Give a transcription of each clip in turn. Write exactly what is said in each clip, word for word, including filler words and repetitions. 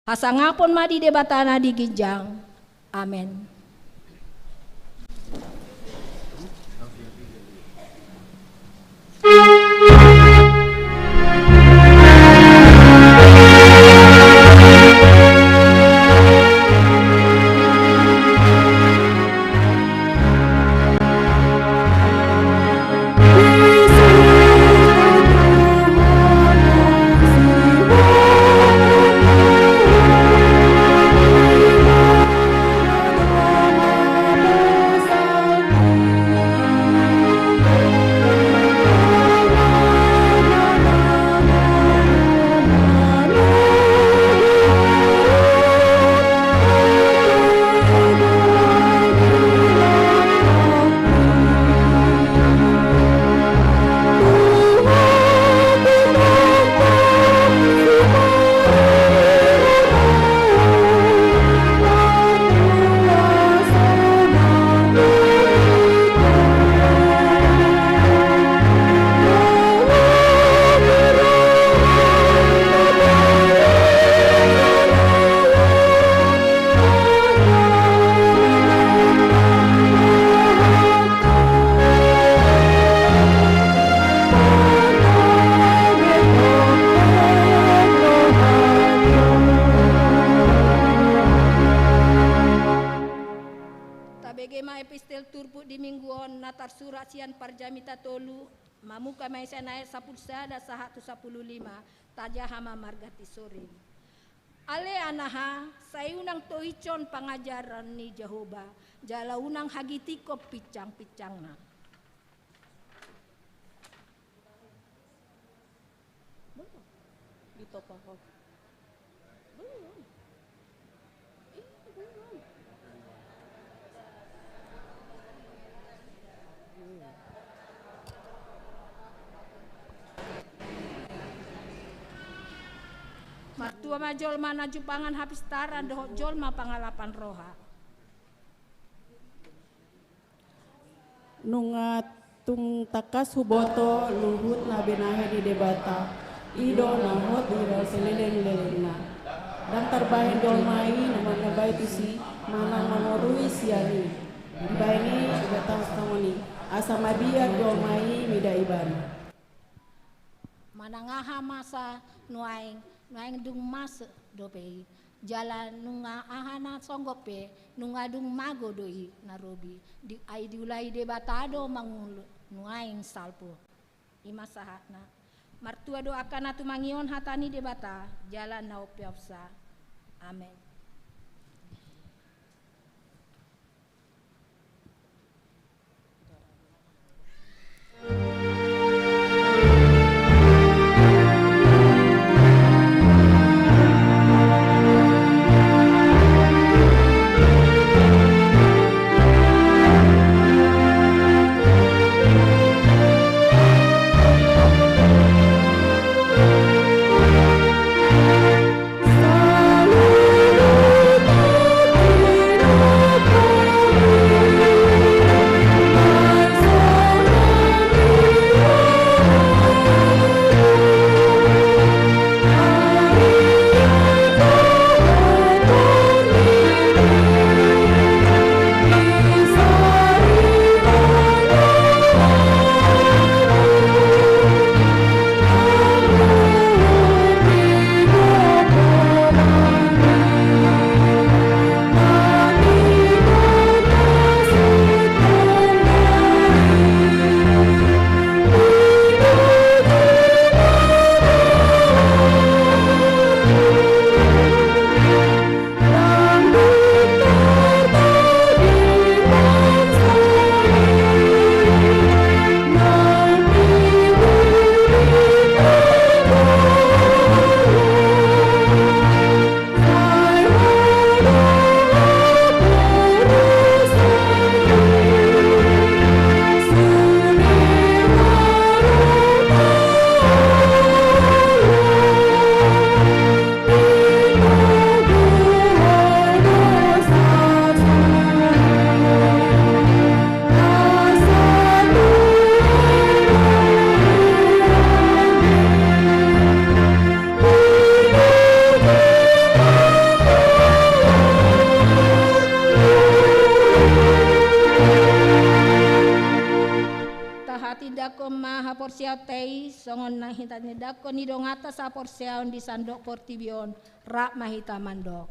Hasangapon ma di Debata na di ginjang. Amen. Tabege ma epistel turpuk di minggu on na tarsurat sian Parjamita tolu, mamuka ma i sian ayat sapuluh sada sahat tu sapuluh lima, tajaha ma marganti sori. Ale anaha, sai unang toishon pangajaran ni Jahowa, jala unang hagitikkon pinsangpinsangna. Belum. Ditopa ho. Belum. Ih, belum. Martua ma jolma na jumpang hapistaran dohot jolma pangalapan roha. Nunga tung tangkas huboto luhut na binahen ni Debata, i do na hot di saleleng-lelengna. Ndang tarbahen jolma i na manghatai tusi manang mangorui sian i. Dibahen i Debata songon i, asa mabiar jolma i mida Ibana. Manang aha masa nuaeng, nuaeng dung masa dope i. Jala nunga aha na songgop pe, nunga dung mago do i na robi. Di, ai diulahon Debata do mangolu nuaeng salpu. I ma sahatna. Martua do angka na tumangihon hata ni Debata, jala na umpeopsa. Amen. Tindangkon ma haporseaonta i, songon na hita tindangkon ni donganta saporseaon di sandok portibi on, rap ma hita mandok.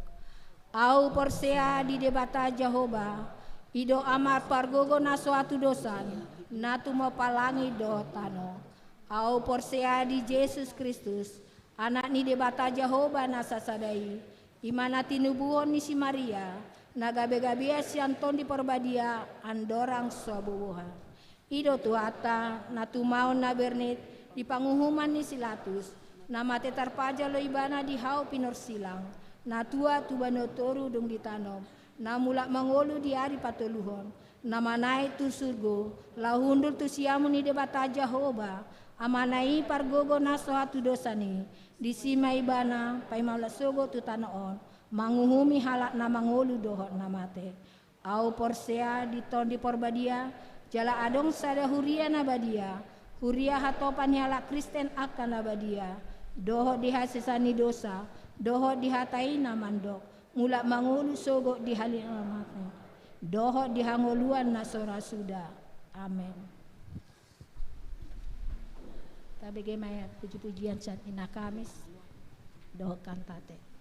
Ahu porsea di Debata Jahowa, i do Ama pargogo na so hatudosan, na tumompa langit dohot tano. Ahu porsea di Jesus Kristus, Anak ni Debata Jahowa na sasada i, i ma na tinubuhon ni si Maria, na gabegabean sian Tondi Porbadia, andorang so haboboha. I do Tuhanta, na tumaon na bernit di panguhuman ni si Latus, na mate tarpajalo ibana di hau pinorsilang, na tua tu banua toru dung ditanom, na mulak mangolu di ari patoluhon, na manaek tu surgo, laho hundul tu siamun ni Debata Jahowa, Amana i pargogo na so hatudosan i, disi ma ibana paima mulak sogot tu tano on, manguhumi halak na mangolu dohot na mate. Ahu porsea di Tondi Porbadia, jala adong sada huria na badia, huria hatopan ni halak Kristen angka na badia, dohot di hasesaan ni dosa, dohot di hata i na mandok, mulak mangolu sogot di hali na mate, dohot di hangoluan na so ra suda. Amen. Tabege ma puji-pujian sian Inna Kamis dohot kantate.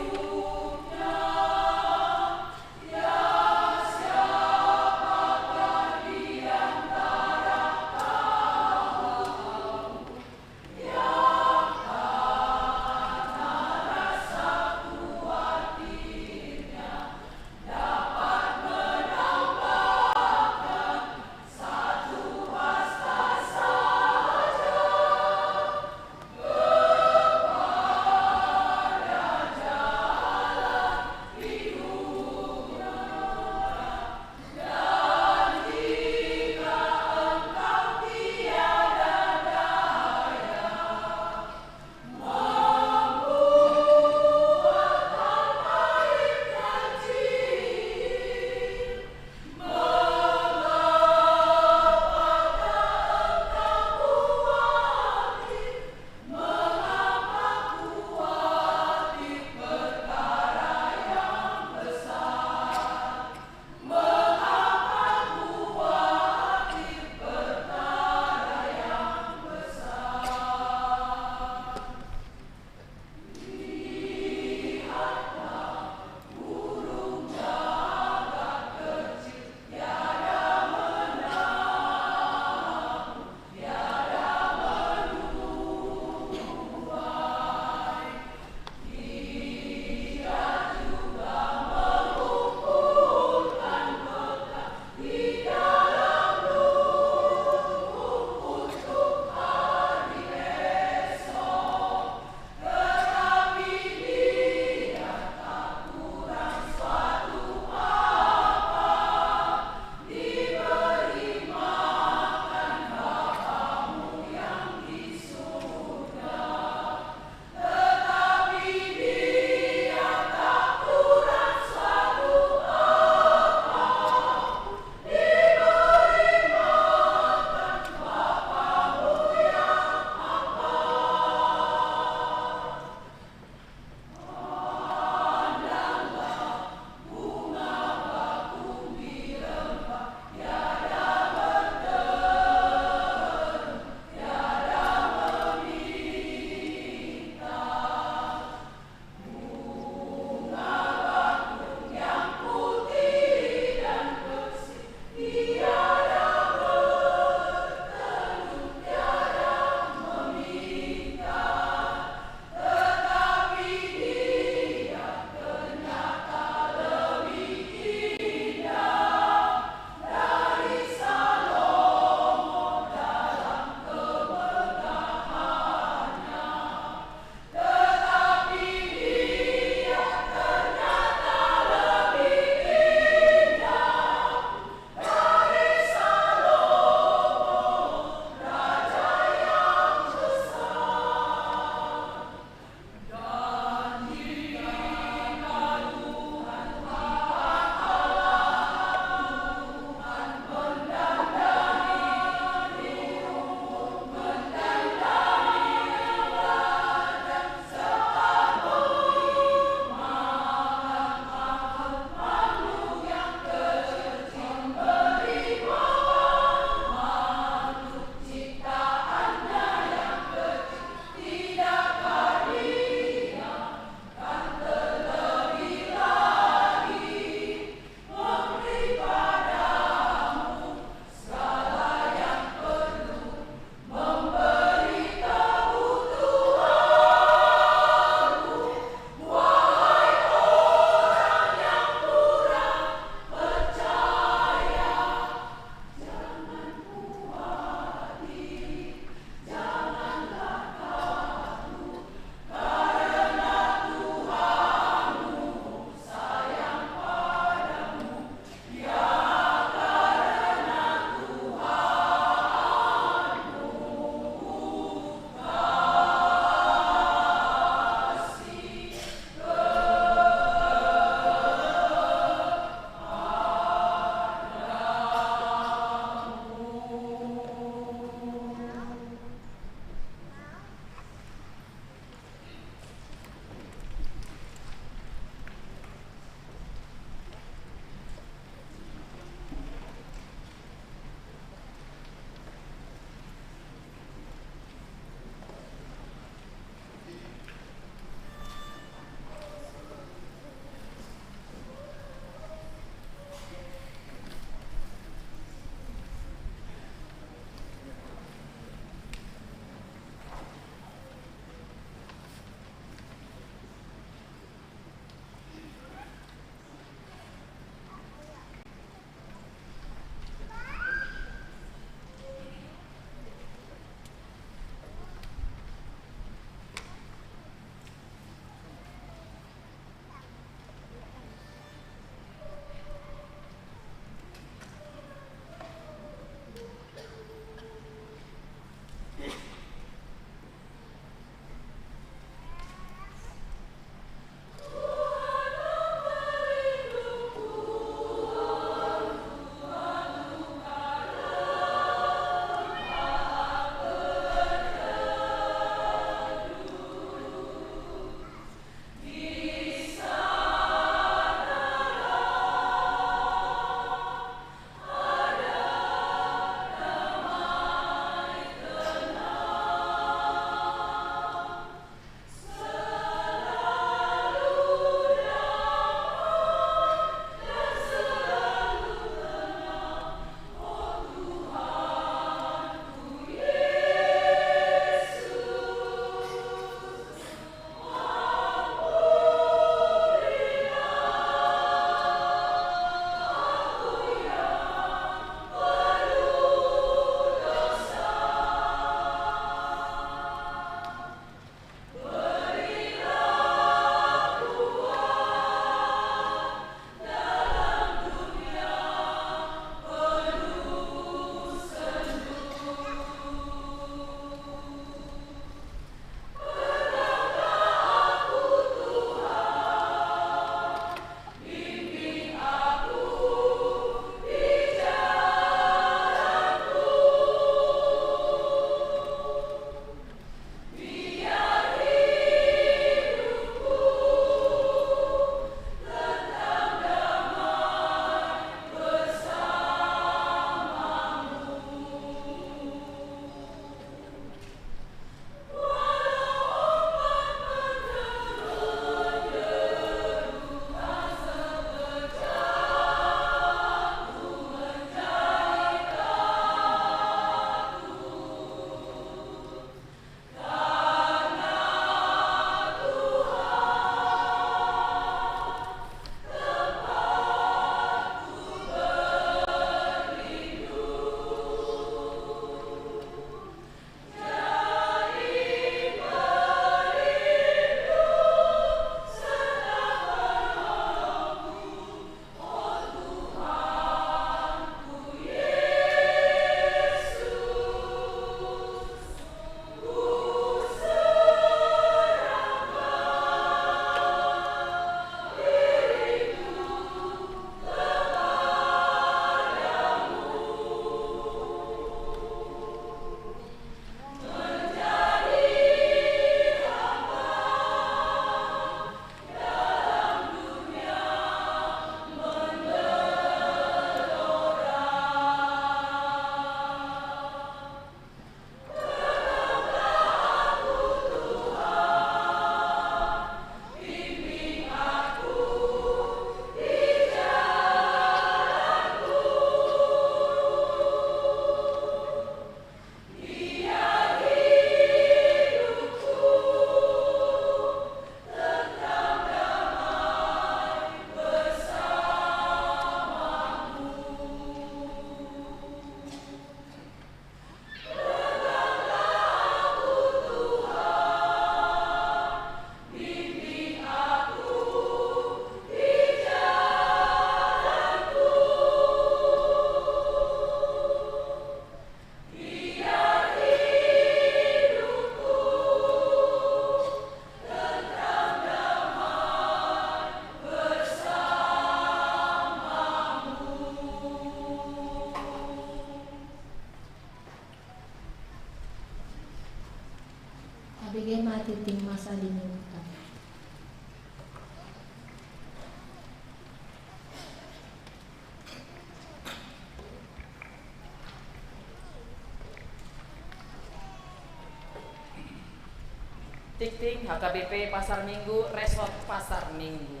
Tingting, H K B P Pasar Minggu, Resort Pasar Minggu.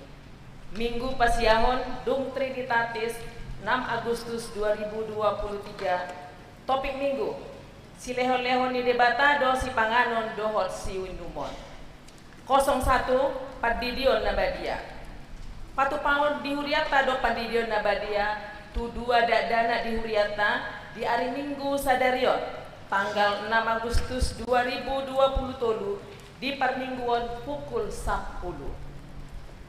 Minggu pasiahon, dung Trinitatis, enam Agustus dua ribu dua puluh tiga. Topik Minggu: silehonlehon ni Debata do sipanganon dohot siinumon. Kosong satu, pandidion na badia. Patupaon di hurianta do pandidion na badia tu dua dakdanak di hurianta di ari Minggu sadari on, tanggal enam Agustus dua ribu dua puluh tolu, di parmingguon pukul sampulu.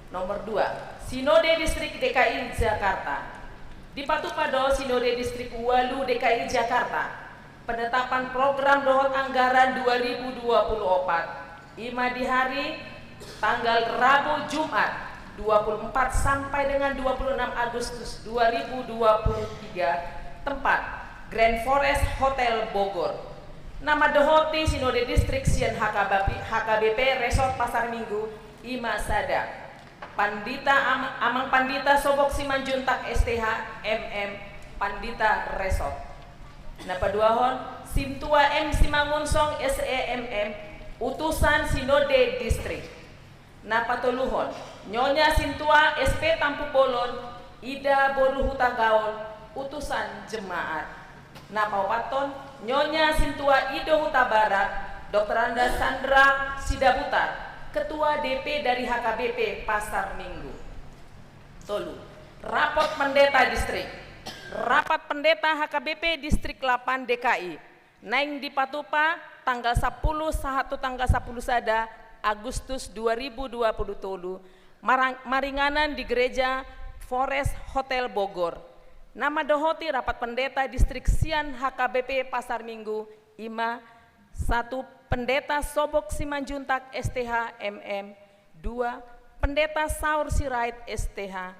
Nomor dua, Sinode Distrik D K I Jakarta. Dipatupa do Sinode Distrik ualu D K I Jakarta penetapan program dohot anggaran dua ribu dua puluh opat, i ma di hari tanggal Rabu, Jumat, dua puluh empat sampai dengan dua puluh enam Agustus dua ribu dua puluh tiga, tempat Grand Forest Hotel Bogor. Na mandohoti Sinode Distrik sian H K B P, H K B P Resort Pasar Minggu, i ma sada: Pandita Am-, Amang Pandita Sobok Simanjuntak, S T H, M M, Pandita Resort. Na paduahon, Sintua M Simangunsong, S E, M M, utusan Sinode Distrik. Na patoluhon, Nyonya Sintua S P Tampubolon, Ida boru Hutagaol, utusan jemaat. Na paopathon, Nyonya Sintua Ido Hutabarat, Doktoranda Sandra Sidabutar, Ketua D P dari H K B P Pasar Minggu. Tolu, rapat pendeta distrik. Rapat pendeta H K B P Distrik lapan D K I naeng dipatupa tanggal sampulu sahat tu tanggal sampulu sada Agustus dua ribu dua puluh tolu, marang-, maringanan di Gereja Forest Hotel Bogor. Na mandohoti rapat pendeta distrik sian H K B P Pasar Minggu, i ma: satu, Pendeta Sobok Simanjuntak, S T H, M M. Dua, Pendeta Saur Sirait, S T H.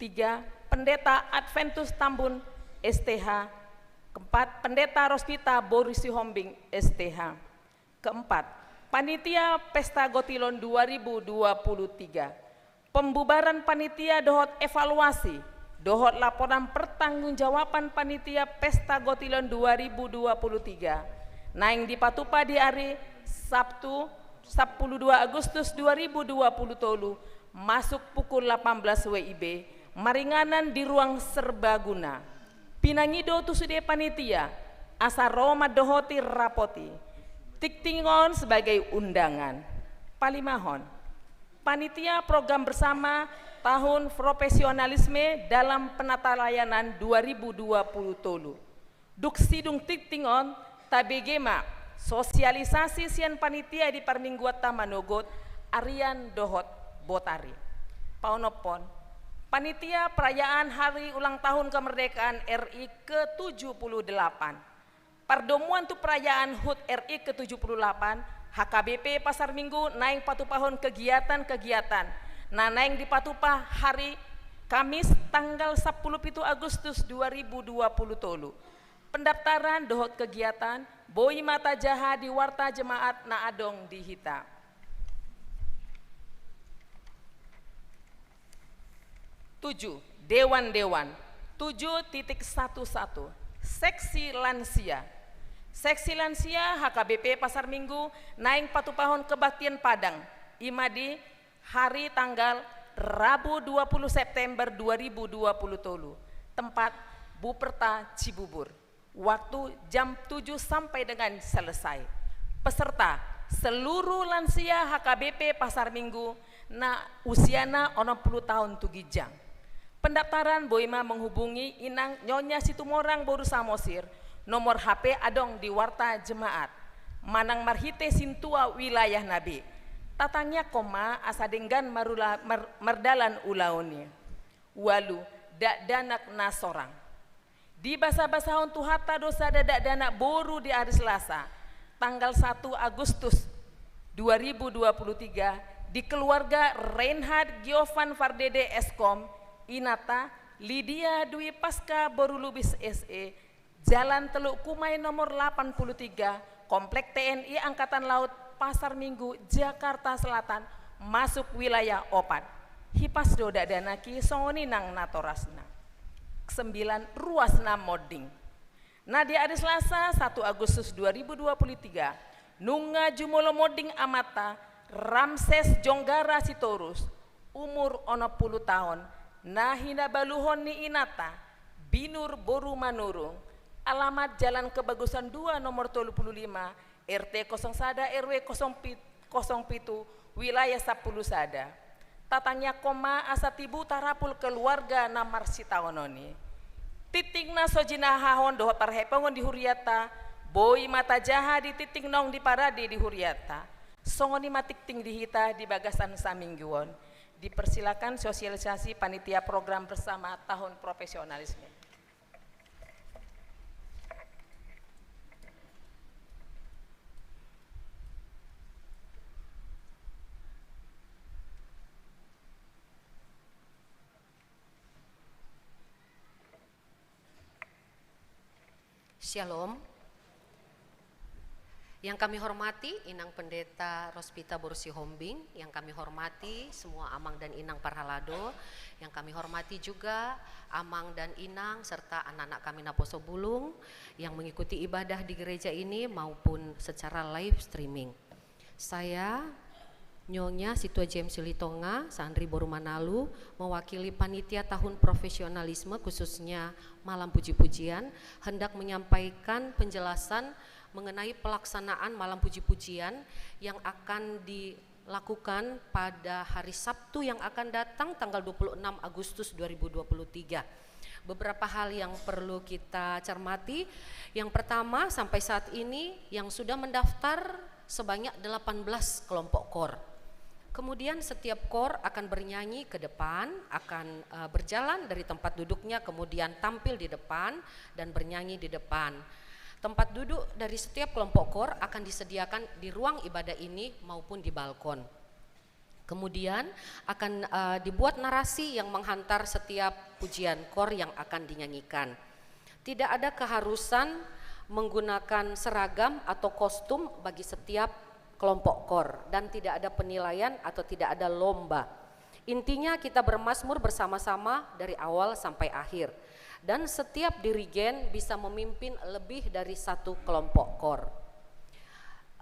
Tiga, Pendeta Adventus Tambun, S T H. Keempat, Pendeta Rospita boru Sihombing, S T H. Keempat, Panitia Pesta Gotilon dua ribu dua puluh tiga. Pembubaran panitia dohot evaluasi dohot laporan pertanggungjawaban Panitia Pesta Gotilon dua ribu dua puluh tiga naeng dipatupa di ari Sabtu, sampulu dua Agustus dua ribu dua puluh tolu, masuk pukul lapan belas W I B, maringanan di Ruang Serbaguna. Pinangido tu sude panitia asa ro mandohoti rapot i. Tingting on sebagai undangan. Palimahon, Panitia Program Bersama Tahun Profesionalisme dalam Penatalayanan dua ribu dua puluh tolu. Dung sidung tingting on, tabege ma sosialisasi sian panitia di parmingguanta manogot arian dohot botari. Paonomhon, Panitia Perayaan Hari Ulang Tahun Kemerdekaan R I ke tujuh puluh delapan. Pardomuan tu perayaan hut R I ke tujuh puluh delapan, H K B P Pasar Minggu naeng patupahon kegiatan-kegiatan na naeng dipatupa hari Kamis tanggal sampulu pitu Agustus dua ribu dua puluh tolu. Pendaftaran dohot kegiatan boi ma tajaha di warta jemaat na adong di hita. Tujuh, dewan-dewan. Tujuh titik satu satu, seksi lansia. Seksi lansia H K B P Pasar Minggu naeng patupahon kebaktian padang, i ma di hari tanggal Rabu dua puluh September dua ribu dua puluh tolu. Tempat, Buperta Cibubur. Waktu jam tujuh sampai dengan selesai. Peserta, seluruh lansia H K B P Pasar Minggu na usiana onom puluh taon tu ginjang. Pendaftaran boi ma menghubungi Inang Nyonya Situmorang boru Samosir, nomor H P adong di warta jemaat, manang marhite sintua wilayahna be. Tatangiangkon ma asa denggan marula-, mar-, mardalan ulaon i. Ualu, dakdanak na sorang. Dibasabasahon Tuhanta do sada dakdanak boru di ari Selasa, tanggal satu Agustus dua ribu dua puluh tiga, di keluarga Reinhard Giovan Vardede S Kom, inanta Lydia Dwi Pasca boru Lubis S E, Jalan Teluk Kumai nomor lapan puluh tiga, Komplek T N I Angkatan Laut, Pasar Minggu, Jakarta Selatan, masuk wilayah opat. Hipas do dakdanak i, songon i nang natorasna. Sembilan, ruas na monding. Na di ari Selasa, satu Agustus dua ribu dua puluh tiga, Nunga jumolo monding amanta, Ramses Jonggara Sitorus, umur onom pulu taon, na hinabaluhon ni inanta, Binur boru Manurung, alamat Jalan Kebagusan dua nomor tolu pulu lima, R T kosong sada, R W kosong pitu, wilayah sampulu sada. Tatangiangkon ma asa tibu tarapul keluarga na marsitaonon i. Tingting na so jinahahon dohot parhepongon di hurianta, boi ma tajaha di tingting naung diparade di hurianta. Songon i ma tingting di hita di bagasan saminggu on. Dipersilakan sosialisasi panitia program bersama tahun profesionalisme. Syalom. Yang kami hormati Inang Pendeta Rospita boru Sihombing, yang kami hormati semua amang dan inang parhalado, yang kami hormati juga amang dan inang serta anak-anak kami naposo bulung yang mengikuti ibadah di gereja ini maupun secara live streaming. Saya, Nyonya Situa James Silitonga, Sandri boru Manalu, mewakili panitia tahun profesionalisme khususnya malam puji-pujian, hendak menyampaikan penjelasan mengenai pelaksanaan malam puji-pujian yang akan dilakukan pada hari Sabtu yang akan datang, tanggal dua puluh enam Agustus dua ribu dua puluh tiga. Beberapa hal yang perlu kita cermati. Yang pertama, sampai saat ini yang sudah mendaftar sebanyak delapan belas kelompok kor. Kemudian setiap kor akan bernyanyi ke depan, akan, eh, berjalan dari tempat duduknya, kemudian tampil di depan dan bernyanyi di depan. Tempat duduk dari setiap kelompok kor akan disediakan di ruang ibadah ini maupun di balkon. Kemudian akan, eh, dibuat narasi yang menghantar setiap pujian kor yang akan dinyanyikan. Tidak ada keharusan menggunakan seragam atau kostum bagi setiap kelompok kor dan tidak ada penilaian atau tidak ada lomba. Intinya kita bermazmur bersama-sama dari awal sampai akhir. Dan setiap dirigen bisa memimpin lebih dari satu kelompok kor.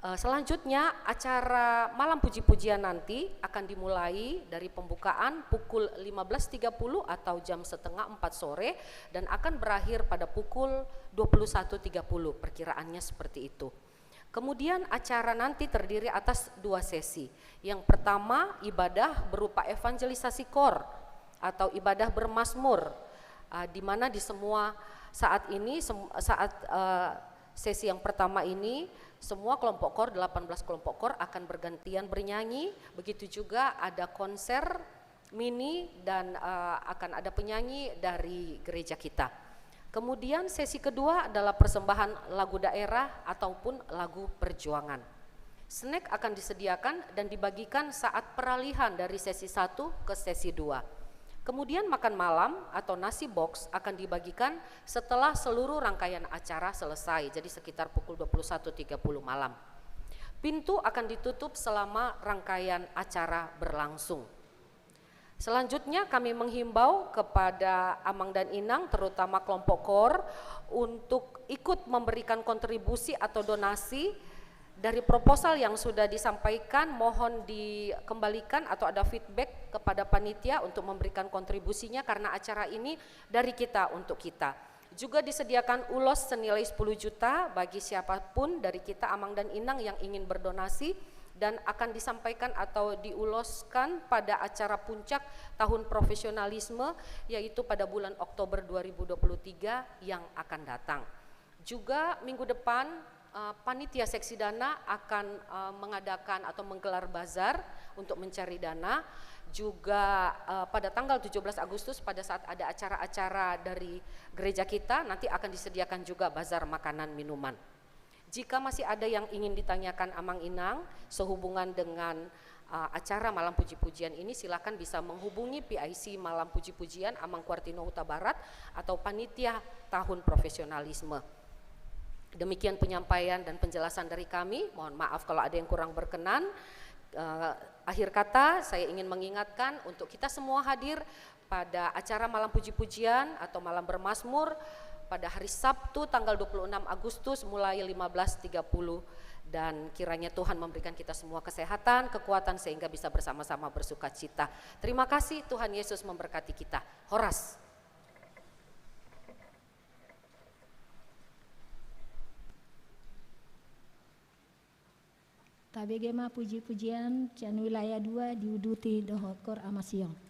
Eh, selanjutnya, acara malam puji-pujian nanti akan dimulai dari pembukaan pukul lima belas tiga puluh atau jam setengah empat sore dan akan berakhir pada pukul dua puluh satu tiga puluh, perkiraannya seperti itu. Kemudian acara nanti terdiri atas dua sesi. Yang pertama, ibadah berupa evangelisasi kor atau ibadah bermazmur, eh, di mana di semua saat ini, sem-, saat, eh, sesi yang pertama ini, semua kelompok kor, delapan belas kelompok kor akan bergantian bernyanyi. Begitu juga ada konser mini dan, eh, akan ada penyanyi dari gereja kita. Kemudian sesi kedua adalah persembahan lagu daerah ataupun lagu perjuangan. Snack akan disediakan dan dibagikan saat peralihan dari sesi satu ke sesi dua. Kemudian makan malam atau nasi box akan dibagikan setelah seluruh rangkaian acara selesai, jadi sekitar pukul dua puluh satu tiga puluh malam. Pintu akan ditutup selama rangkaian acara berlangsung. Selanjutnya, kami menghimbau kepada amang dan inang, terutama kelompok kor, untuk ikut memberikan kontribusi atau donasi dari proposal yang sudah disampaikan. Mohon dikembalikan atau ada feedback kepada panitia untuk memberikan kontribusinya, karena acara ini dari kita untuk kita. Juga disediakan ulos senilai sepuluh juta bagi siapapun dari kita, amang dan inang, yang ingin berdonasi, dan akan disampaikan atau diuloskan pada acara puncak tahun profesionalisme, yaitu pada bulan Oktober dua ribu dua puluh tiga yang akan datang. Juga minggu depan, eh, panitia seksi dana akan, eh, mengadakan atau menggelar bazar untuk mencari dana. Juga, eh, pada tanggal tujuh belas Agustus, pada saat ada acara-acara dari gereja kita, nanti akan disediakan juga bazar makanan minuman. Jika masih ada yang ingin ditanyakan amang inang sehubungan dengan, eh, acara malam puji-pujian ini, silakan bisa menghubungi P I C Malam Puji-pujian Amang Kuartino Hutabarat atau panitia tahun profesionalisme. Demikian penyampaian dan penjelasan dari kami. Mohon maaf kalau ada yang kurang berkenan. Eh, akhir kata, saya ingin mengingatkan untuk kita semua hadir pada acara malam puji-pujian atau malam bermazmur pada hari Sabtu tanggal dua puluh enam Agustus mulai lima belas tiga puluh Dan kiranya Tuhan memberikan kita semua kesehatan, kekuatan, sehingga bisa bersama-sama bersukacita. Terima kasih, Tuhan Yesus memberkati kita. Horas. Tabege ma puji-pujian sian wilayah dua, diuduti dohot Kor Ama Sion.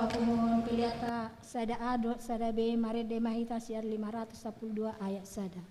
Pelean ta sada A dohot sada B, marende ma hita sian lima ratus sampulu dua ayat sada.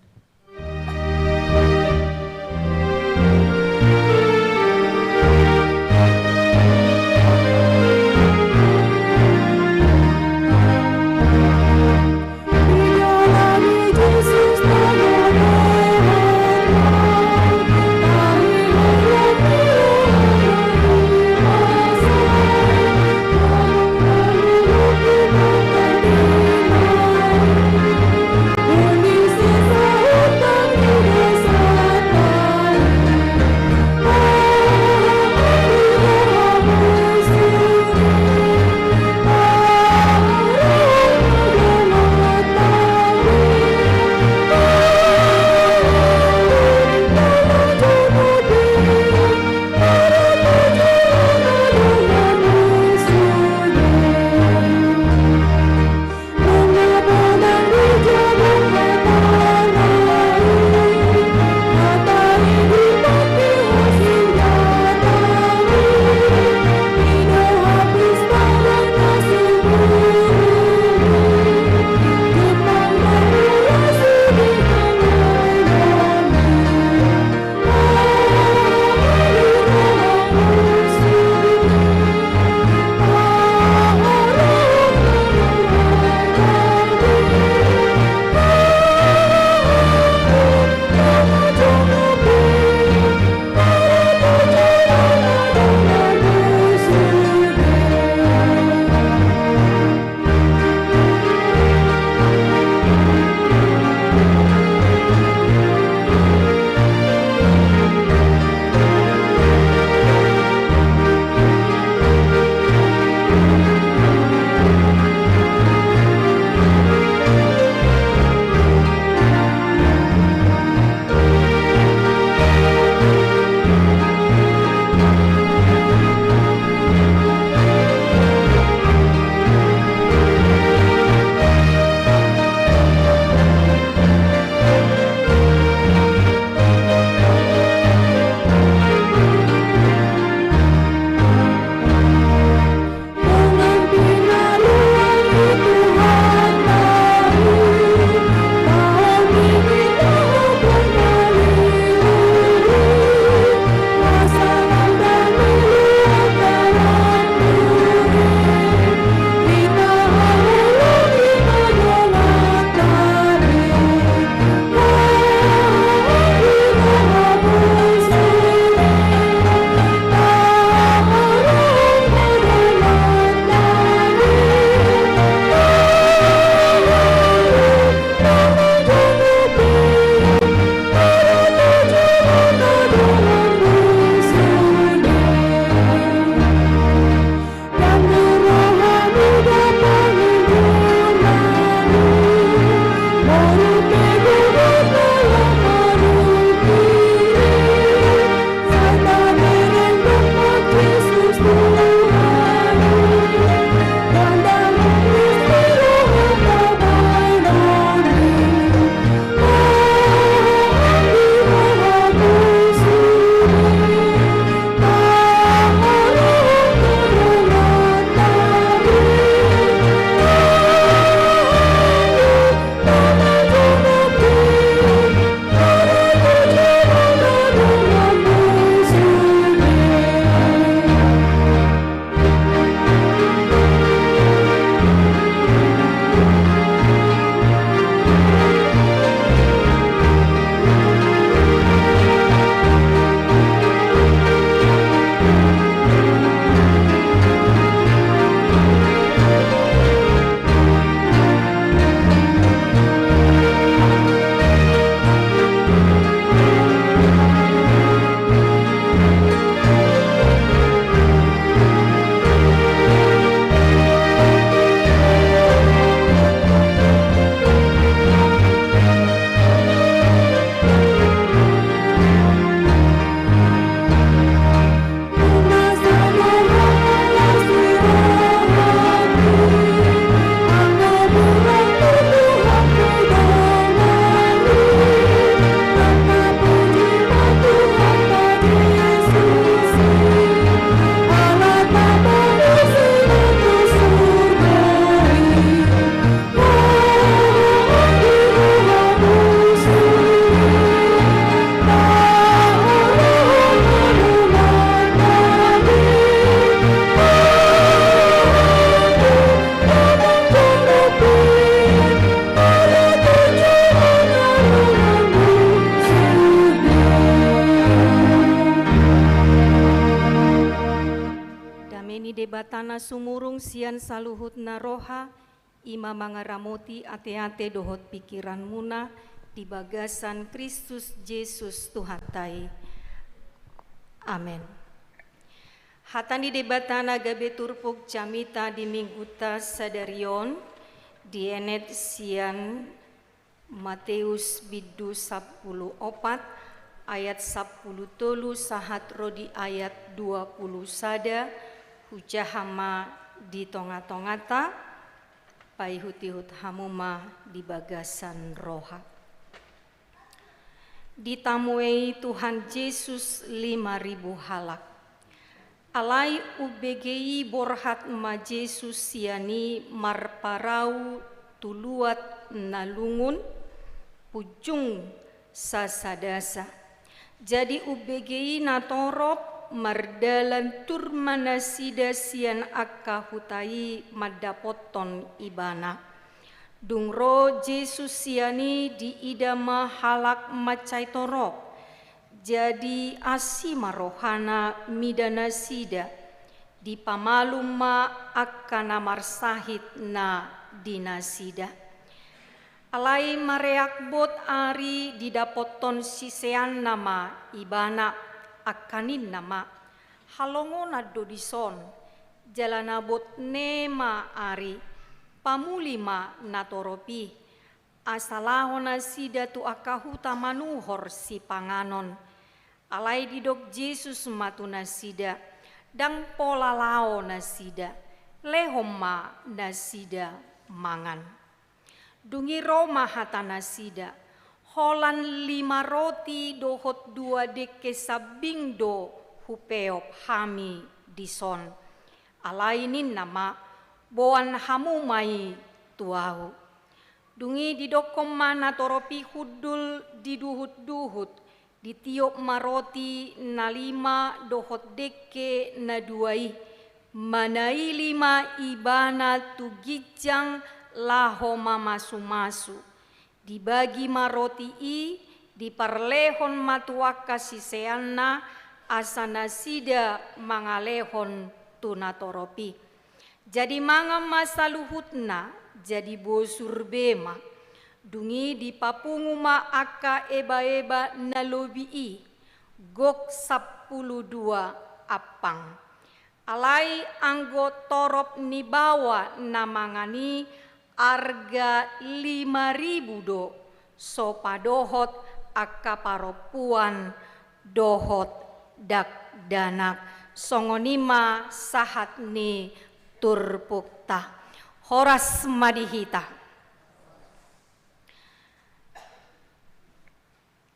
Debata na sumurung sian saluhutna roha, i ma mangaramoti ateate dohot pingkiranmuna di bagasan Kristus Jesus Tuhanta i. Amen. Hata ni Debata na gabe turpuk jamita di Mingguta sadari on, dienet sian Mateus bindu sampulu opat, ayat sampulu tolu sahat ro di ayat dua pulu sada. Hujaha ma di tonga-tonganta, paihut-ihut hamu ma di bagasan roha. Ditamuei Tuhan Jesus lima ribu halak. Alai umbegei borhat ma Jesus sian i marparau tu luat na lungun, punjung sasadasa. Jadi umbegei natorop mardalan tur ma nasida sian angka huta i mandapothon Ibana. Dung ro Jesus sian i diida ma halak mansai torop. Jadi asi ma rohana mida nasida, dipamalum ma angka na marsahit na di nasida. Alai mareak bot ari didapothon siseanna ma Ibana, angka ninna ma, halongonan do dison, jala na bot ne ma ari, pamuli ma natorop i. Asa laho nasida tu angka huta manuhor sipanganon. Alai didok Jesus ma tu nasida, ndang pola laho nasida, lehon ma nasida mangan. Dung i ro ma hata nasida, holan lima roti dohot dua dengke sambing do hupeop hami dison. Alai ninna ma, boan hamu ma i tu ahu. Dung i didokkon ma natorop i hundul di duhut-duhut, ditiop ma roti na lima dohot dengke na dua i, manaili ma Ibana tu ginjang laho mamasu-masu. Dibagi ma roti i, diparlehon ma tu angka siseanna, asa nasida mangalehon tu natorop i. Jadi mangan ma saluhutna, jadi bosur be ma. Dung i dipapungu ma angka eba-eba na lobi i, gok sampulu dua ampang. Alai anggo torop ni baoa na mangan i arga lima ribu do, so padohot angka parompuan dohot dakdanak. Songon i ma sahat ni turpukta. Horas ma di hita.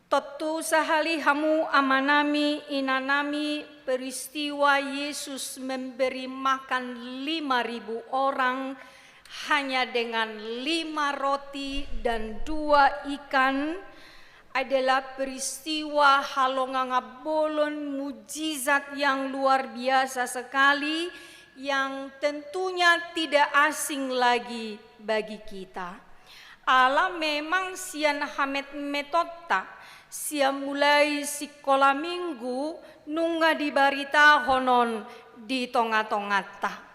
Tontu sahali hamu amanami, inanami, peristiwa Yesus memberi makan lima ribu orang hanya dengan lima roti dan dua ikan adalah peristiwa halongangan bolon, mujizat yang luar biasa sekali, yang tentunya tidak asing lagi bagi kita. Ala memang sian hametmetonta, sian mulai sikola minggu nunga dibaritahon on di tonga-tonganta.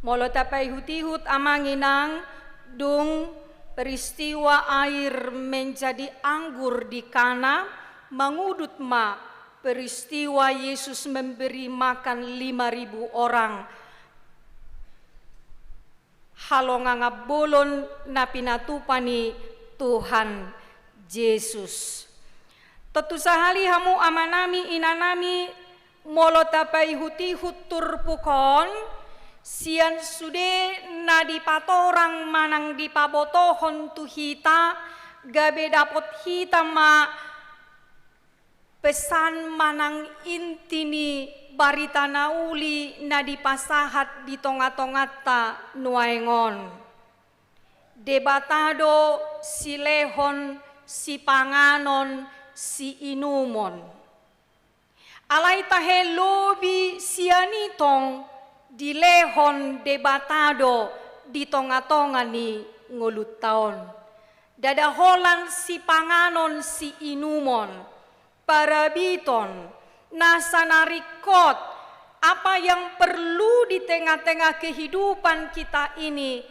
Molo tapaihut-ihut amang inang, dung peristiwa air menjadi anggur di Kana, mangudut ma peristiwa Yesus memberi makan lima ribu orang. Halongangan bolon na pinatupa ni Tuhan Jesus. Tontu sahali hamu amanami, inanami, molo tapaihut-ihut turpuk on, sian sude na dipatorang manang dipabotohon tu hita, gabe dapot hita ma pesan manang inti ni barita na uli na dipasahat di tonga-tonganta nuaeng on. Debata do silehon sipanganon siinumon. Alai tahe lobi sian i tong dilehon Debata do di tonga-tonga ni ngolunta on. Ndada holan sipanganon siinumon, parabiton, nasa na ringkot, Apa yang perlu di tengah-tengah kehidupan kita ini,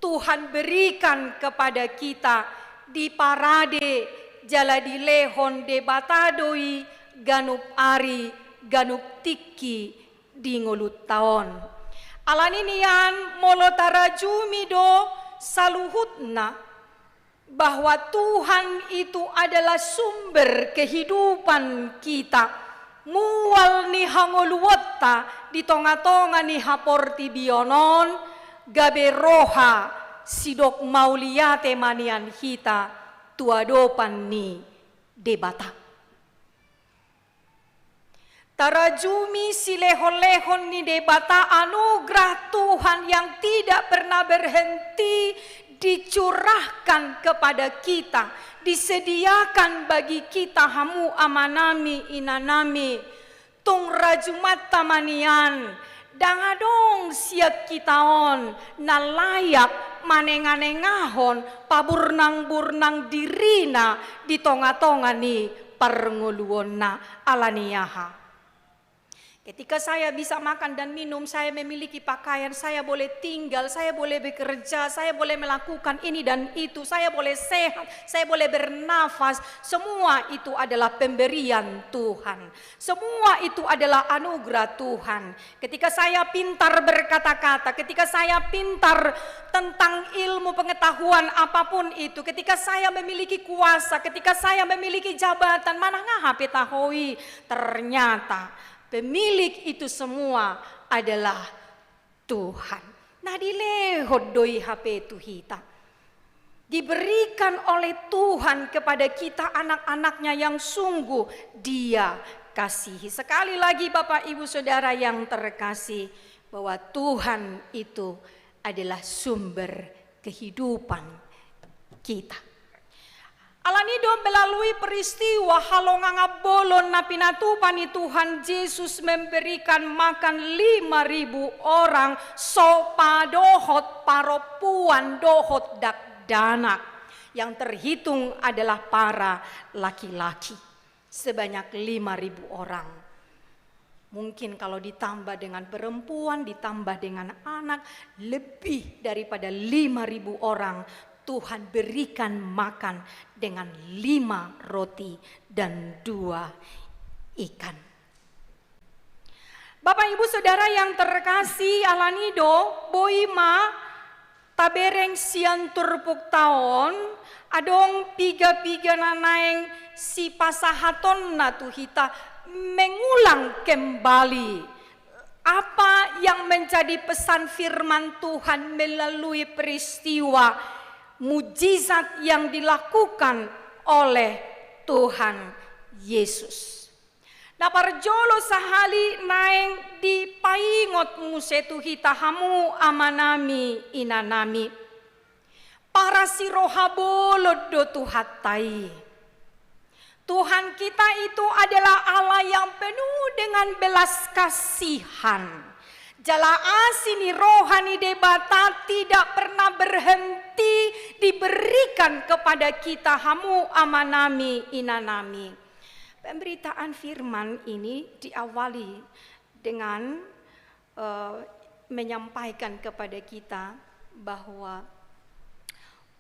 Tuhan berikan kepada kita, diparade jala dilehon Debata do i ganup ari, ganup tingki di ngolunta on. Alani i nian molo tarajumi do saluhutna, bahwa Tuhan itu adalah sumber kehidupan kita. Mual ni hangoluonta di tonga-tonga ni haportibion on, gabe roha sidok mauliate ma nian hita tu adopan ni Debata. Tarajumi silehon-lehon ni Debata, anugerah Tuhan yang tidak pernah berhenti dicurahkan kepada kita, disediakan bagi kita, hamu amanami, inanami. Tung rajumanta ma nian, ndang adong sian hita on na layak manenga-nengahon paburnang-burnang dirina di tonga-tonga ni parngoluonna. Alani aha? Ketika saya bisa makan dan minum, saya memiliki pakaian, saya boleh tinggal, saya boleh bekerja, saya boleh melakukan ini dan itu, saya boleh sehat, saya boleh bernafas, semua itu adalah pemberian Tuhan. Semua itu adalah anugerah Tuhan. Ketika saya pintar berkata-kata, ketika saya pintar tentang ilmu pengetahuan apapun itu, ketika saya memiliki kuasa, ketika saya memiliki jabatan, manang aha pe taho i, ternyata pemilik itu semua adalah Tuhan. Na dilehon do i hape tu hita. Diberikan oleh Tuhan kepada kita, anak-anaknya yang sungguh Dia kasihi. Sekali lagi, Bapak, Ibu, Saudara yang terkasih, bahwa Tuhan itu adalah sumber kehidupan kita. Alani do, melalui peristiwa halongangan bolon na pinatupa ni Tuhan, Jesus memberikan makan lima ribu orang, sopa dohot parompuan dohot dakdanak, yang terhitung adalah para laki-laki, sebanyak lima ribu orang. Mungkin kalau ditambah dengan perempuan, ditambah dengan anak, lebih daripada lima ribu orang Tuhan berikan makan dengan lima roti dan dua ikan. Bapak, Ibu, Saudara yang terkasih, alani do, boi ma tabereng sian turpukta on, adong piga-piga na naeng sipasahatonna tu hita, mengulang kembali apa yang menjadi pesan firman Tuhan melalui peristiwa mujizat yang dilakukan oleh Tuhan Yesus. Na parjolo sahali naeng dipaingot muse tu hita, hamu amanami, inanami. Para siroha bolon do Tuhanta i. Tuhan kita itu adalah Allah yang penuh dengan belas kasihan. Jala asi ni roha ni Debata tidak pernah berhenti diberikan kepada kita, hamu amanami, inanami. Pemberitaan firman ini diawali dengan, eh, menyampaikan kepada kita bahwa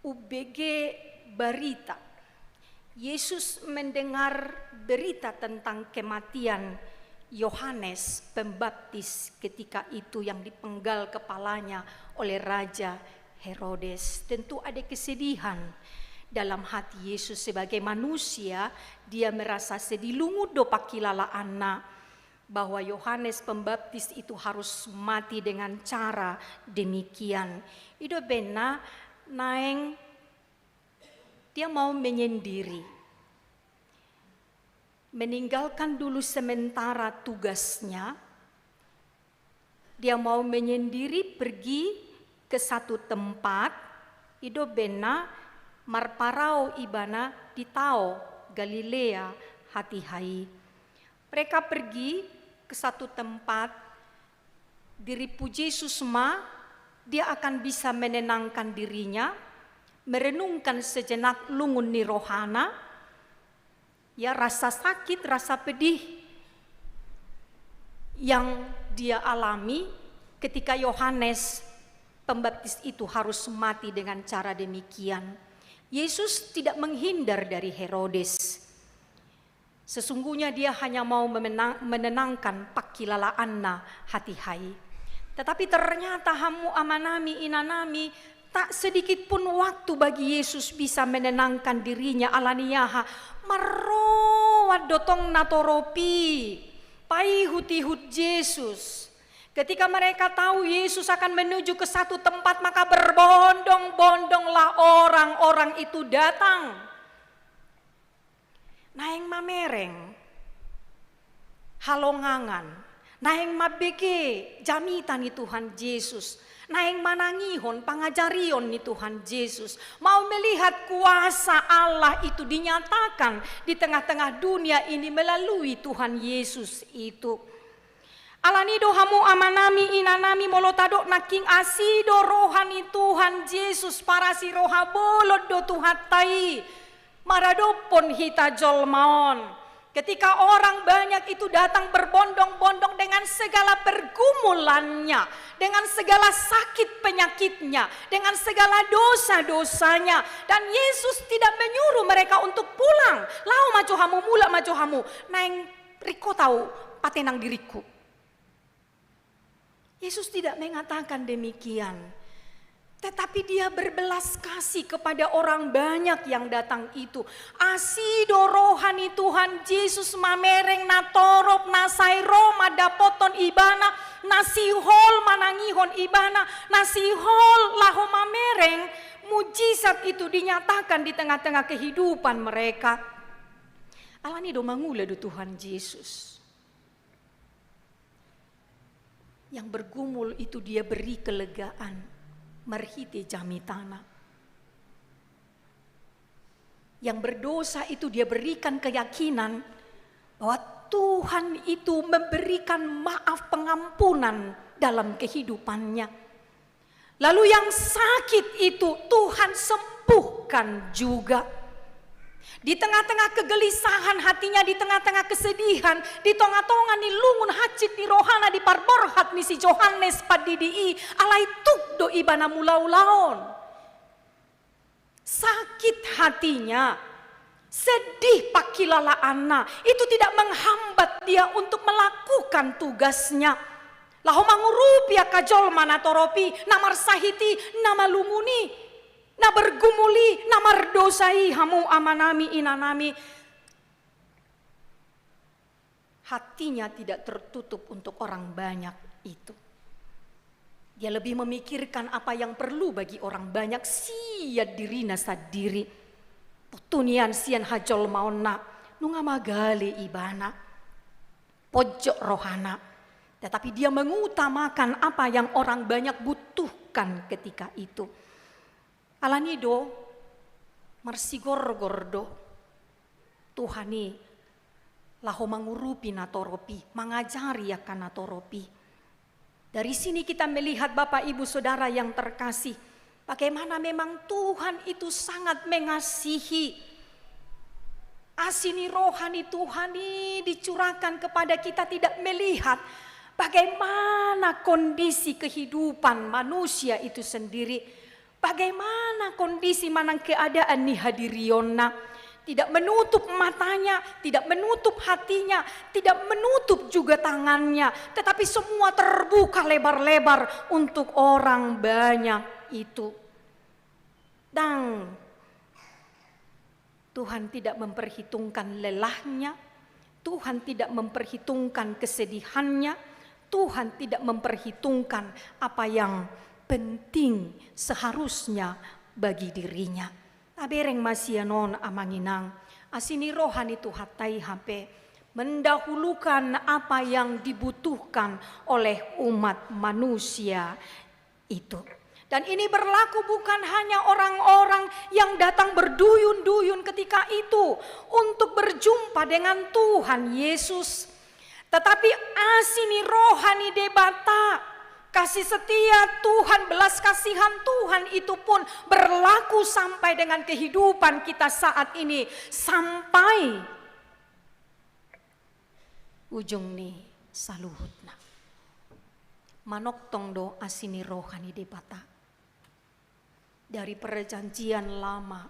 umbege barita. Yesus mendengar berita tentang kematian Yohanes Pembaptis ketika itu yang dipenggal kepalanya oleh Raja Herodes. Tentu ada kesedihan dalam hati Yesus sebagai manusia, Dia merasa sedih, lungun do pangkilalaanna bahwa Yohanes Pembaptis itu harus mati dengan cara demikian. I do umbahen na naeng Dia mau menyendiri, meninggalkan dulu sementara tugasnya. Dia mau menyendiri, pergi ke satu tempat, i do umbahen na marparau Ibana di Tao Galilea hatiha i. Mereka pergi ke satu tempat, dirimpu Jesus ma, Dia akan bisa menenangkan dirinya, merenungkan sejenak lungun ni rohana, ya, rasa sakit, rasa pedih yang dia alami ketika Yohanes Pembaptis itu harus mati dengan cara demikian. Yesus tidak menghindar dari Herodes. Sesungguhnya dia hanya mau memenang-, menenangkan pangkilalaanna hatiha i. Tetapi ternyata hamu amanami, inanami, tak sedikit pun waktu bagi Yesus bisa menenangkan dirinya. Alani aha? Marroan do tong natorop i paihut-ihut Jesus. Ketika mereka tahu Yesus akan menuju ke satu tempat, maka berbondong-bondonglah orang-orang itu datang. Naeng mamereng halongangan, naeng mambege jamita ni Tuhan Jesus, naeng manangihon pangajarion ni Tuhan Jesus, mau melihat kuasa Allah itu dinyatakan di tengah-tengah dunia ini melalui Tuhan Yesus itu. Alani do hamu amanami, inanami, molo tadok nangkin, asi do roha ni Tuhan Jesus, parasi roha bolon do Tuhanta i maradophon hita jolma on. Ketika orang banyak itu datang berbondong-bondong dengan segala pergumulannya, dengan segala sakit penyakitnya, dengan segala dosa-dosanya, dan Yesus tidak menyuruh mereka untuk pulang. Laho ma jo hamu, mulak ma jo hamu. Naeng ringkot ahu patenang diringku. Yesus tidak mengatakan demikian. Tetapi dia berbelas kasih kepada orang banyak yang datang itu. Asi do roha ni Tuhan Jesus mamereng natorop na sai ro mandapothon ibana, na sihol manangihon ibana, na sihol laho mamereng mujizat itu dinyatakan di tengah-tengah kehidupan mereka. Alani do mangula do Tuhan Jesus. Yang bergumul itu dia beri kelegaan marhite jamitana. Yang berdosa itu dia berikan keyakinan bahwa Tuhan itu memberikan maaf pengampunan dalam kehidupannya. Lalu yang sakit itu Tuhan sembuhkan juga. Di tengah-tengah kegelisahan hatinya, di tengah-tengah kesedihan, di tonga-tonga ni lungun hansit ni rohana, di parborhat ni si Johannes Pandidi i, alai tuk do ibana mulaulaon. Sakit hatinya, sedih pangkilalaanna, itu tidak menghambat dia untuk melakukan tugasnya. Laho mangurupi angka jolma natorop i, na marsahit i, na malungun i, na bergumul i, na mardosa i, hamu amanami, inanami. Hatinya tidak tertutup untuk orang banyak itu. Dia lebih memikirkan apa yang perlu bagi orang banyak sian dirina sandiri. Tontu nian sian hajolmaonna, nunga magale ibana. Pojok rohana. Tetapi dia mengutamakan apa yang orang banyak butuhkan ketika itu. Alani do, marsigorgor do Tuhan i laho mangurupi natorop i, mangajari angka natorop i. Dari sini kita melihat, Bapak, Ibu, Saudara yang terkasih, bagaimana memang Tuhan itu sangat mengasihi. Asi ni roha ni Tuhan i dicurahkan kepada kita, tidak melihat bagaimana kondisi kehidupan manusia itu sendiri. Bagaimana kondisi manang keadaan ni hadirionna? Tidak menutup matanya, tidak menutup hatinya, tidak menutup juga tangannya, tetapi semua terbuka lebar-lebar untuk orang banyak itu. Ndang. Tuhan tidak memperhitungkan lelahnya, Tuhan tidak memperhitungkan kesedihannya, Tuhan tidak memperhitungkan apa yang penting seharusnya bagi dirinya. Tabereng ma sian on, amang inang, asi ni roha ni Tuhanta i hape mendahulukan apa yang dibutuhkan oleh umat manusia itu. Dan ini berlaku bukan hanya orang-orang yang datang berduyun-duyun ketika itu untuk berjumpa dengan Tuhan Yesus, tetapi asi ni roha ni Debata, kasih setia Tuhan, belas kasihan Tuhan itu pun berlaku sampai dengan kehidupan kita saat ini, sampai ujung ni saluhutna. Manongtong do asi ni roha ni Debata. Dari perjanjian lama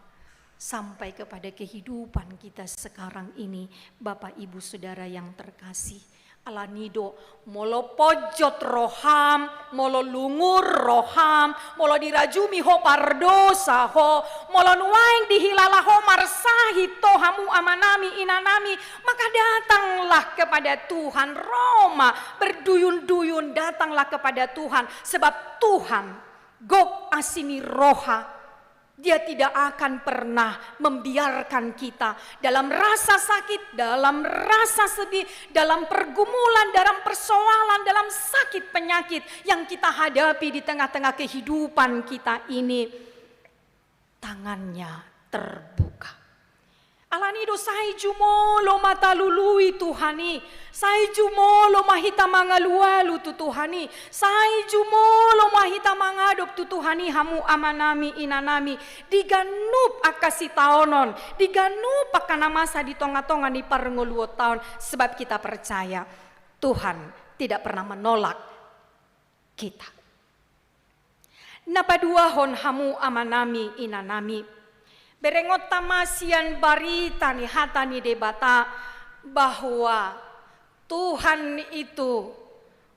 sampai kepada kehidupan kita sekarang ini, Bapak, Ibu, Saudara yang terkasih. Alani do, molo ponjot roham, molo lungun roham, molo dirajumi ho pardosa ho, molo nuaeng dihilala ho marsahit ho hamu amanami, inanami, maka datanglah kepada Tuhan, ro ma berduyun-duyun, datanglah kepada Tuhan, sebab Tuhan gok asi ni roha. Dia tidak akan pernah membiarkan kita dalam rasa sakit, dalam rasa sedih, dalam pergumulan, dalam persoalan, dalam sakit penyakit yang kita hadapi di tengah-tengah kehidupan kita ini. Tangannya terbuka. Alani do sai jumolo ma talului Tuhan i, sai jumolo ma hita mangalualu tu Tuhan i, sai jumolo ma hita mangadop tu Tuhan i, hamu amanami, inanami, di ganup angka sitaonon, di ganup angka na masa di tonga-tonga ni parngoluonta on, sebab kita percaya Tuhan tidak pernah menolak kita. Na paduahon, hamu amanami, inanami, berengonta ma sian barita ni hata ni Debata bahwa Tuhan itu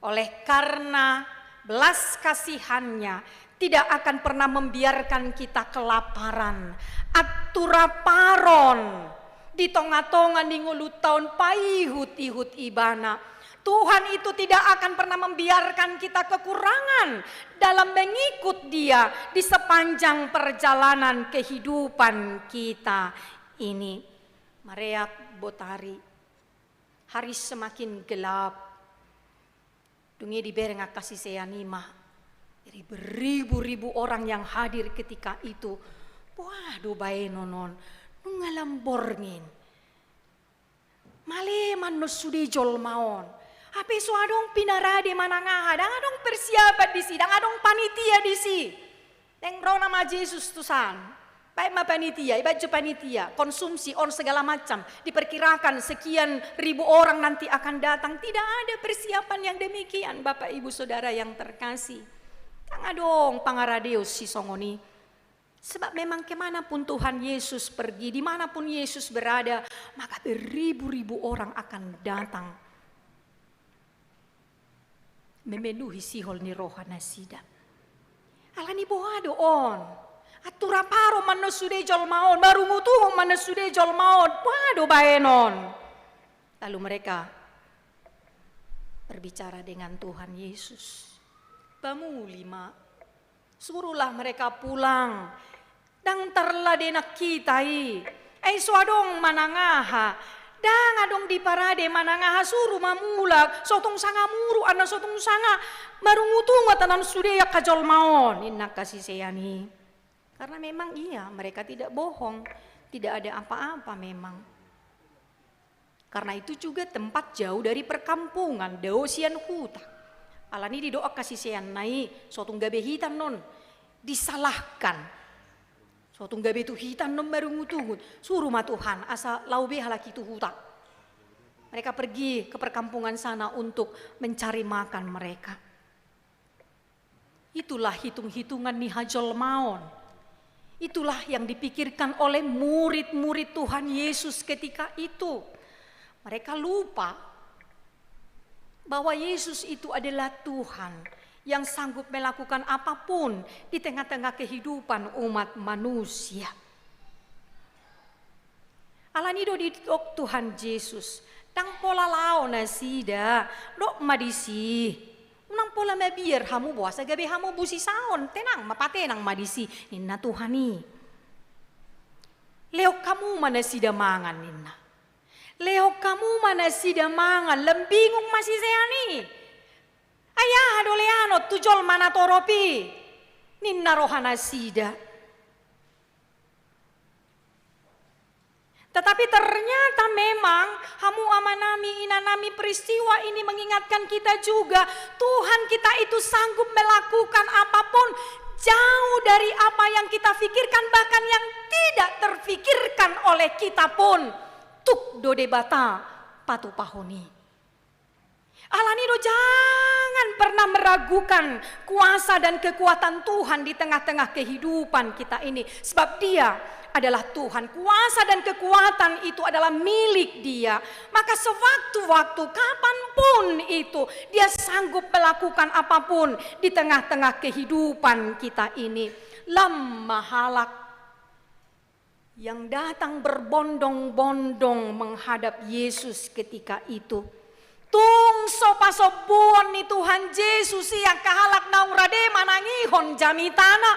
oleh karena belas kasihannya tidak akan pernah membiarkan kita kelaparan. Anturaparon di tonga-tonga ni ngolunta on paihut-ihut Ibana. Tuhan itu tidak akan pernah membiarkan kita kekurangan dalam mengikut Dia di sepanjang perjalanan kehidupan kita ini. Mareak botari, hari semakin gelap. Dung i dibereng angka sisean i ma, dari beribu-ribu orang yang hadir ketika itu, boha do baenon on, nunga lam borngin. Male ma annon sude jolma on. Hape so adong pinarade manang aha, ndang adong persiapan disi, ndang adong panitia disi. Naeng ro nama Jesus tusan. Baen ma panitia, ibaen jo panitia, konsumsi on segala macam, diperkirakan sekian ribu orang nanti akan datang. Tidak ada persiapan yang demikian, Bapak Ibu Saudara yang terkasih. Ndang adong pangaradeon sisongon i. Sebab memang ke mana pun Tuhan Yesus pergi, di mana pun Yesus berada, maka beribu-ribu orang akan datang memenuhi sihol ni roha nasida. Alani boha do on? Anturaparon ma annon sude jolma on, marungutungut ma annon sude jolma on, boha do baenon? Lalu mereka berbicara dengan Tuhan Yesus. Pamuli ma. Suruhlah mereka pulang. Ndang tarlade nang hita i. Ai so adong manang aha. Ndang adong diparade manang aha, suru ma mulak. So tung sanga muruk annon, so tung sanga marungutungut annon sude angka jolma on, ninna angka sisean i. Karena memang iya, mereka tidak bohong. Tidak ada apa-apa memang. Karena itu juga tempat jauh dari perkampungan, dao sian huta. Alani didok angka siseanna i, so tung gabe hita annon disalahkan. So tung gabe tu hita annon marungutungut. Suru ma Tuhan, asa laho be halak i tu huta. Mereka pergi ke perkampungan sana untuk mencari makan mereka. Itulah hitung-hitungan ni hajolmaon. Itulah yang dipikirkan oleh murid-murid Tuhan Yesus ketika itu. Mereka lupa bahwa Yesus itu adalah Tuhan yang sanggup melakukan apapun di tengah-tengah kehidupan umat manusia. Alani do didok Tuhan Jesus, ndang pola laho nasida, dok ma disi. Unang pola mabiar hamu boasa gabe hamu busisaon, tenang ma, patenang ma disi, ninna Tuhan i. Lehon hamu ma nasida mangan, ninna. Lehon hamu ma nasida mangan, lam bingung ma sisean i. Ai aha do lehonon tu jolma na torop i, ninna roha nasida. Tetapi ternyata memang, hamu amanami, inanami, peristiwa ini mengingatkan kita juga, Tuhan kita itu sanggup melakukan apapun, jauh dari apa yang kita pikirkan, bahkan yang tidak terfikirkan oleh kita pun. Tuk do Debata patupahon i. Alani do jangan pernah meragukan kuasa dan kekuatan Tuhan di tengah-tengah kehidupan kita ini. Sebab Dia adalah Tuhan. Kuasa dan kekuatan itu adalah milik Dia. Maka sewaktu-waktu, kapanpun itu, Dia sanggup melakukan apapun di tengah-tengah kehidupan kita ini. Lam ma halak yang datang berbondong-bondong menghadap Yesus ketika itu. Tung so pasombuon ni Tuhan Jesus i angka halak naung rade manangihon jamitana.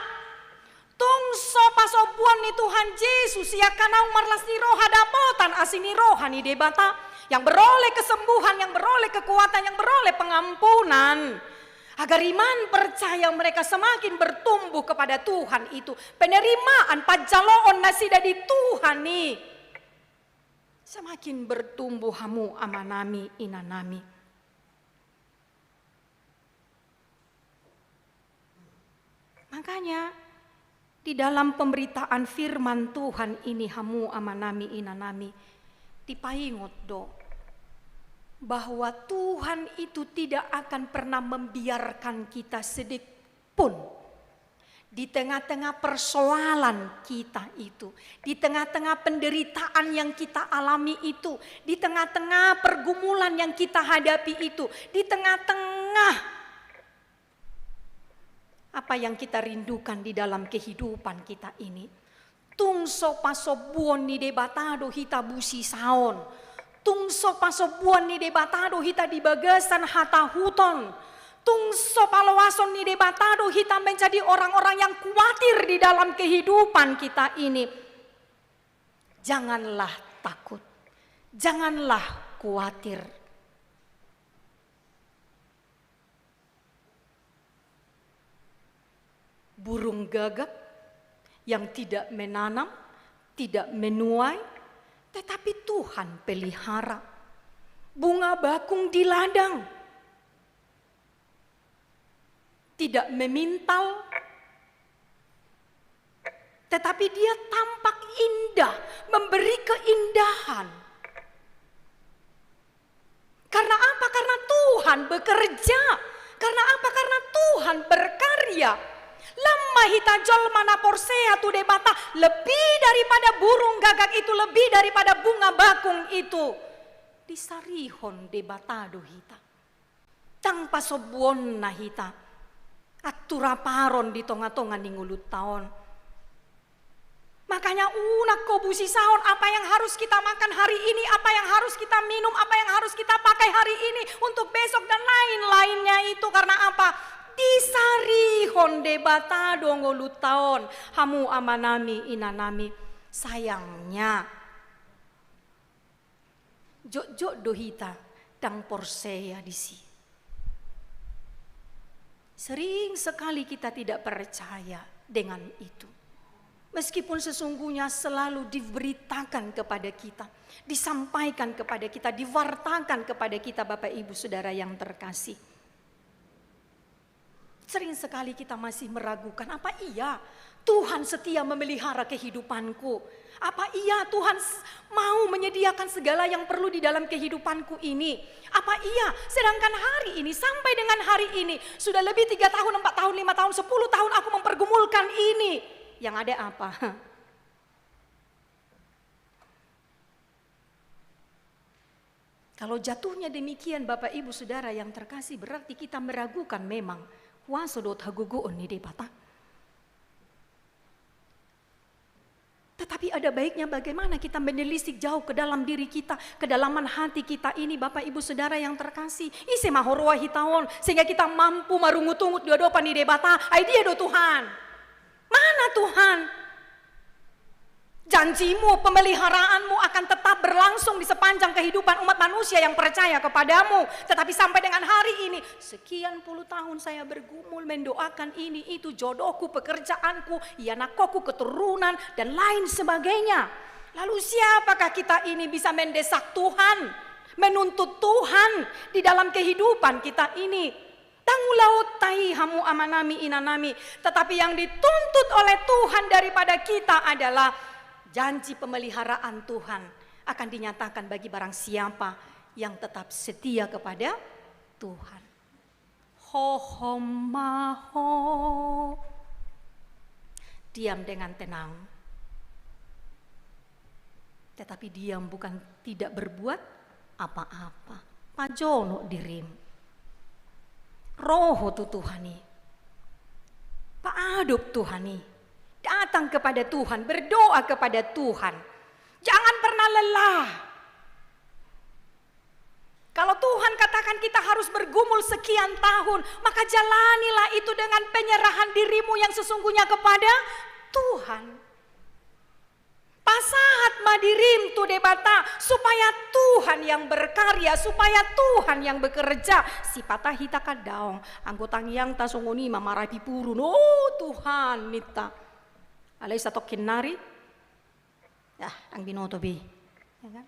Tung so pasombuon ni Tuhan Jesus i angka naung marlas ni roha dapotan asi ni roha ni Debata, yang beroleh kesembuhan, yang beroleh kekuatan, yang beroleh pengampunan. Agar iman percaya mereka semakin bertumbuh kepada Tuhan itu. Penerimaan panjaloon nasida di Tuhan i semakin bertumbuh, hamu amanami, inanami. Makanya, di dalam pemberitaan firman Tuhan ini, hamu amanami, inanami, dipaingot do bahwa Tuhan itu tidak akan pernah membiarkan kita sedetik pun di tengah-tengah persoalan kita itu, di tengah-tengah penderitaan yang kita alami itu, di tengah-tengah pergumulan yang kita hadapi itu, di tengah-tengah apa yang kita rindukan di dalam kehidupan kita ini. Tung so pasombuon ni Debata do hita busisaon. Tung so pasombuon ni Debata do hita di bagasan hatahuton. Tung so paloason ni Debata do hita menjadi orang-orang yang kuatir di dalam kehidupan kita ini. Janganlah takut. Janganlah kuatir. Burung gagak yang tidak menanam, tidak menuai, tetapi Tuhan pelihara. Bunga bakung di ladang, tidak memintal, tetapi dia tampak indah, memberi keindahan. Karena apa? Karena Tuhan bekerja. Karena apa? Karena Tuhan berkarya. Lam ma hita jolma na porsea tu Debata, lebih daripada burung gagak itu, lebih daripada bunga bakung itu, disarihon Debata do hita. Ndang pasombuonna hita, anturaparon di tonga-tonga ni ngolunta on. Makanya unang ho busisaon apa yang harus kita makan hari ini, apa yang harus kita minum, apa yang harus kita pakai hari ini, untuk besok dan lain-lainnya itu. Karena apa? Disarihon Debata do ngolunta on, hamu amanami, inanami. Sayangnya, jotjot do hita ndang porsea disi. Sering sekali kita tidak percaya dengan itu. Meskipun sesungguhnya selalu diberitakan kepada kita, disampaikan kepada kita, diwartakan kepada kita, Bapak Ibu Saudara yang terkasih. Sering sekali kita masih meragukan, apa iya Tuhan setia memelihara kehidupanku? Apa iya Tuhan s-, mau menyediakan segala yang perlu di dalam kehidupanku ini? Apa iya, sedangkan hari ini, sampai dengan hari ini, sudah lebih tiga tahun, empat tahun, lima tahun, sepuluh tahun aku mempergumulkan ini. Yang ada apa? Kalau jatuhnya demikian, Bapak, Ibu, Saudara yang terkasih, berarti kita meragukan memang kuaso dohot hagogoon ni Debata. Tetapi ada baiknya bagaimana kita menelisik jauh ke dalam diri kita, kedalaman hati kita ini, Bapak, Ibu, Saudara yang terkasih. Ise ma huroha hita on, sehingga kita mampu marungutungut di adopan ni Debata, ai dia do Tuhan. Mana Tuhan? Janji-Mu, pemeliharaanmu akan tetap berlangsung di sepanjang kehidupan umat manusia yang percaya kepada-Mu. Tetapi sampai dengan hari ini, sekian puluh tahun saya bergumul, mendoakan ini, itu, jodohku, pekerjaanku, ianakhonku, keturunan, dan lain sebagainya. Lalu siapakah kita ini bisa mendesak Tuhan, menuntut Tuhan di dalam kehidupan kita ini? Ndang ulaonta i, hamu amanami, inanami, tetapi yang dituntut oleh Tuhan daripada kita adalah janji pemeliharaan Tuhan akan dinyatakan bagi barang siapa yang tetap setia kepada Tuhan. Hohom ma ho. Diam dengan tenang. Tetapi diam bukan tidak berbuat apa-apa. Pajonok dirim. Ro ho tu Tuhan i. Paadop Tuhan i. Datang kepada Tuhan, berdoa kepada Tuhan. Jangan pernah lelah. Kalau Tuhan katakan kita harus bergumul sekian tahun, maka jalanilah itu dengan penyerahan dirimu yang sesungguhnya kepada Tuhan. Pasahat ma dirim tu Debata, supaya Tuhan yang berkarya, supaya Tuhan yang bekerja. Sipata hita kan daong, anggo tangiangta songon i ma marapi purun, oh Tuhan ninta. Alai satongkin nari, ah, ndang binoto be. Ya kan?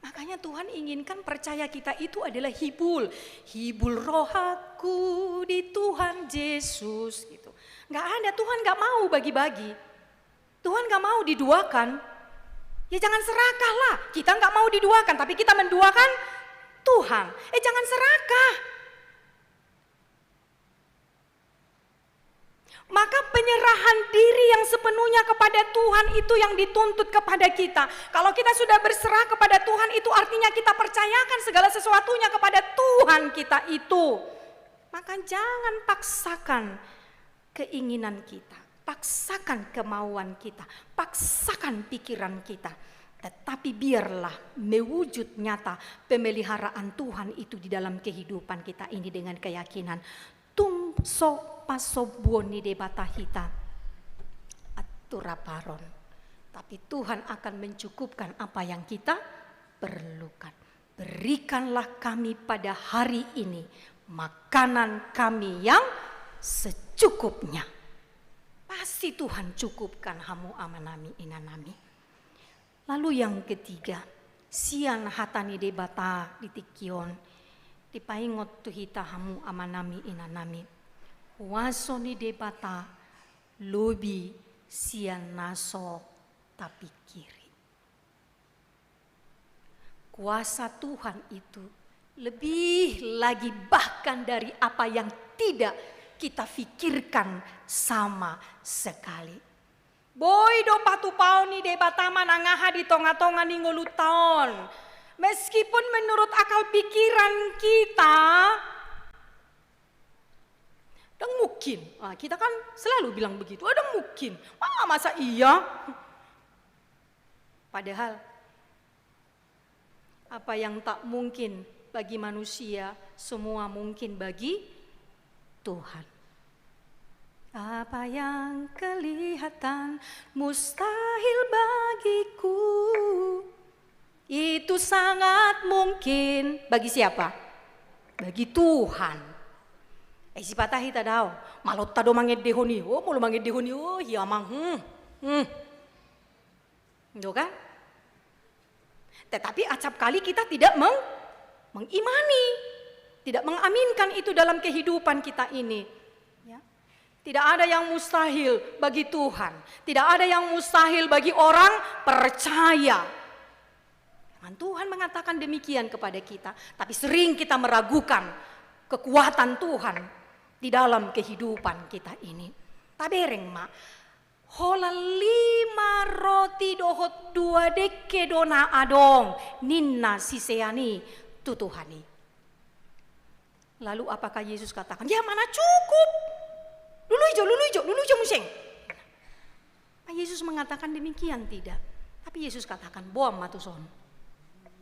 Makanya Tuhan inginkan percaya kita itu adalah hibul. Hibul rohaku di Tuhan Yesus, gitu. Nggak ada, Tuhan nggak mau bagi-bagi. Tuhan nggak mau diduakan. Ya jangan serakah lah. Kita nggak mau diduakan, tapi kita menduakan Tuhan. Eh, jangan serakah. Maka penyerahan diri yang sepenuhnya kepada Tuhan itu yang dituntut kepada kita. Kalau kita sudah berserah kepada Tuhan, itu artinya kita percayakan segala sesuatunya kepada Tuhan kita itu. Maka jangan paksakan keinginan kita, paksakan kemauan kita, paksakan pikiran kita. Tetapi biarlah mewujud nyata pemeliharaan Tuhan itu di dalam kehidupan kita ini dengan keyakinan. Tung so pasombuon ni Debata hita, atur aparon. Tapi Tuhan akan mencukupkan apa yang kita perlukan. Berikanlah kami pada hari ini makanan kami yang secukupnya. Pasti Tuhan cukupkan hamu amanami inanami. Lalu yang ketiga, sian hata ni Debata di tingki on, dipaingot tu hita hamu amanami inanami. Kuaso ni Debata lobi sian na so tapikiri. Kuasa Tuhan itu lebih lagi bahkan dari apa yang tidak kita fikirkan sama sekali. Boi do patupaon ni Debata manang aha di tonga-tonga ni ngolunta on. Meskipun menurut akal pikiran kita, ndang mungkin. Ah, kita kan selalu bilang begitu, "Ah, ndang mungkin. Ah, masa iya?" Padahal apa yang tak mungkin bagi manusia, semua mungkin bagi Tuhan. Apa yang kelihatan mustahil bagiku, itu sangat mungkin. Bagi siapa? Bagi Tuhan. Eh, sipata hita daong. Malonta do mangendehon i. Oh, molo mangendehon i, oh, iya mang. Hmm. Hmm. Gitu kan? Tetapi acap kali kita tidak meng-, mengimani, tidak mengaminkan itu dalam kehidupan kita ini. Ya. Tidak ada yang mustahil bagi Tuhan. Tidak ada yang mustahil bagi orang percaya. Firman Tuhan mengatakan demikian kepada kita, tapi sering kita meragukan kekuatan Tuhan di dalam kehidupan kita ini. Tabereng ma, holan lima roti dohot dua dengke do na adong, ninna sisean i tu Tuhan i. Lalu apakah Yesus katakan, "Ya mana cukup? Lului jo, lului jo, lului jo muse." Nah, Yesus mengatakan demikian? Tidak. Tapi Yesus katakan, "Boan ma tuson.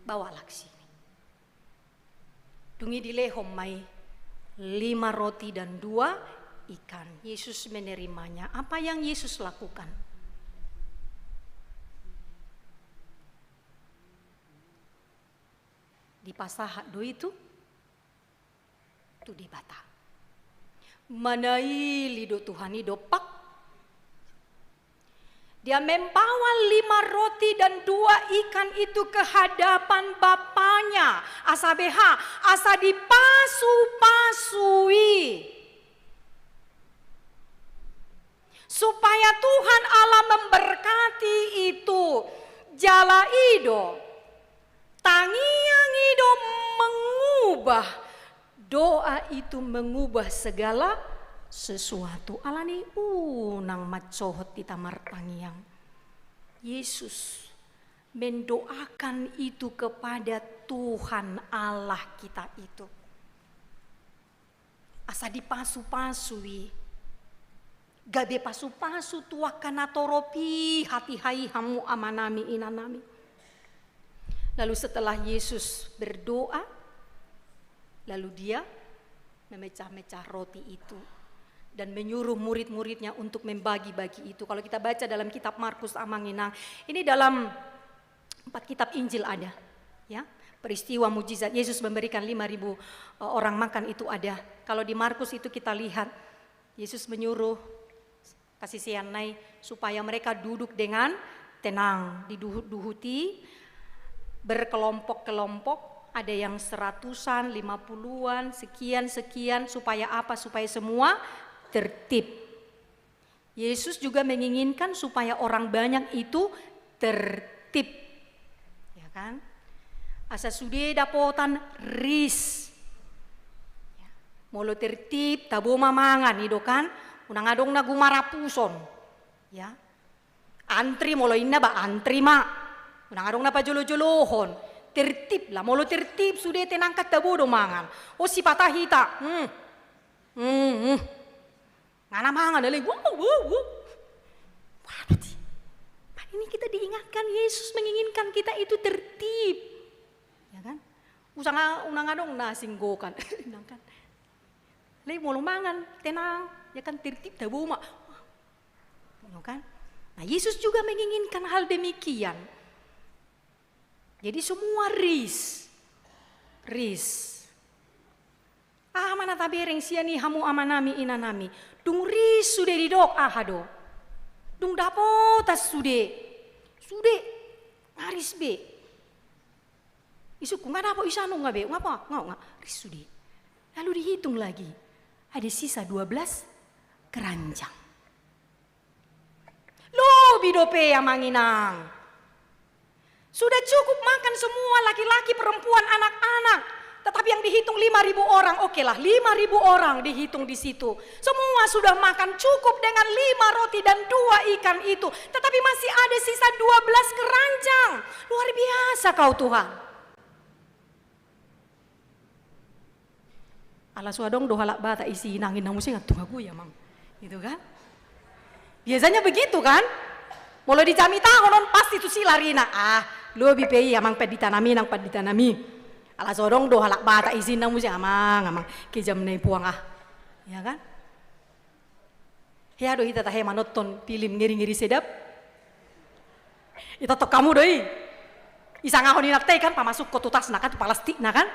Bawalah ke sini." Dung i dilehon ma i lima roti dan dua ikan. Yesus menerimanya. Apa yang Yesus lakukan? Dipasahat do i tu Debata. Manaili do Tuhan i dompak. Dia membawa lima roti dan dua ikan itu ke hadapan Bapanya. Asa beha, asa dipasupasui. Supaya Tuhan Allah memberkati itu. Jala i do, tangiang i Ubah, doa itu mengubah segala sesuatu. Alani unang mansohot hita martangiang. Yesus mendoakan itu kepada Tuhan Allah kita itu. Asa dipasu-pasu i. Gabe pasu-pasu tu angka na torop i hatiha i, hamu amanami inanami. Lalu setelah Yesus berdoa, lalu Dia memecah-mecah roti itu dan menyuruh murid-muridnya untuk membagi-bagi itu. Kalau kita baca dalam kitab Markus, amang inang, ini dalam empat kitab Injil ada, ya. Peristiwa mujizat Yesus memberikan lima ribu, eh, orang makan itu ada. Kalau di Markus itu kita lihat, Yesus menyuruh siseanna i supaya mereka duduk dengan tenang, diduhut-duhuti, berkelompok-kelompok, ada yang seratusan, lima puluhan, sekian, sekian, supaya apa? Supaya semua tertib. Yesus juga menginginkan supaya orang banyak itu tertib. Ya kan? Asa sude dapotan ris. Ya. Molo tertib, tabo ma mangan, i do kan? Unang adong na gumarapuson. Ya. Antri molo inna ba antri ma. Unang adong na pajolo-jolohon. Tertib lah, molo tertib sude tenang kan tabo do mangan. O, sipata hita. Hmm. Hmm, hmm. Ngana mangan, ale, wow, wow, wow. Apa sih? Pak, ini kita diingatkan, Yesus menginginkan kita itu tertib. Ya kan? Usah nga-, unang adong na singgokan. Nang kan. Le, molo mangan, tenang, ya kan, tertib, tabo ma. Ya kan? Nah, Yesus juga menginginkan hal demikian. Jadi semua ris. Ris. Aha ma na tabereng sian i, hamu amanami inanami? Dung ris sude, didok aha do? Dung dapotan sude. Sude. Nga ris be. Isungkun nga dapot, i sian on nga be. Nga apa? Nga, nga. Ris sude. Lalu dihitung lagi. Ada sisa dua belas keranjang. Lobi dope, amang inang. Sudah cukup makan semua, laki-laki, perempuan, anak-anak. Tetapi yang dihitung lima ribu orang, okelah, lima ribu orang dihitung di situ. Semua sudah makan cukup dengan lima roti dan dua ikan itu. Tetapi masih ada sisa dua belas keranjang. Luar biasa Kau, Tuhan. Ala so adong do halak Batak isi inangin na muse, nga tung ago i, amang. Gitu kan? Biasanya begitu kan? Molo di jamitahon on pasti tusi larina. Ah, lobi pe i, amang panditanami, inang panditanami. Ala so adong do halak Batak isi na muse, amang, amang, kejam na i puang, ah. Ya kan? Hea do hita tahe manonton film Ngeri-Ngeri Sedap? Ita tong hamu do i. Isangahon inanta i kan, pamasukhon tu tasna kan, tu palastikna kan.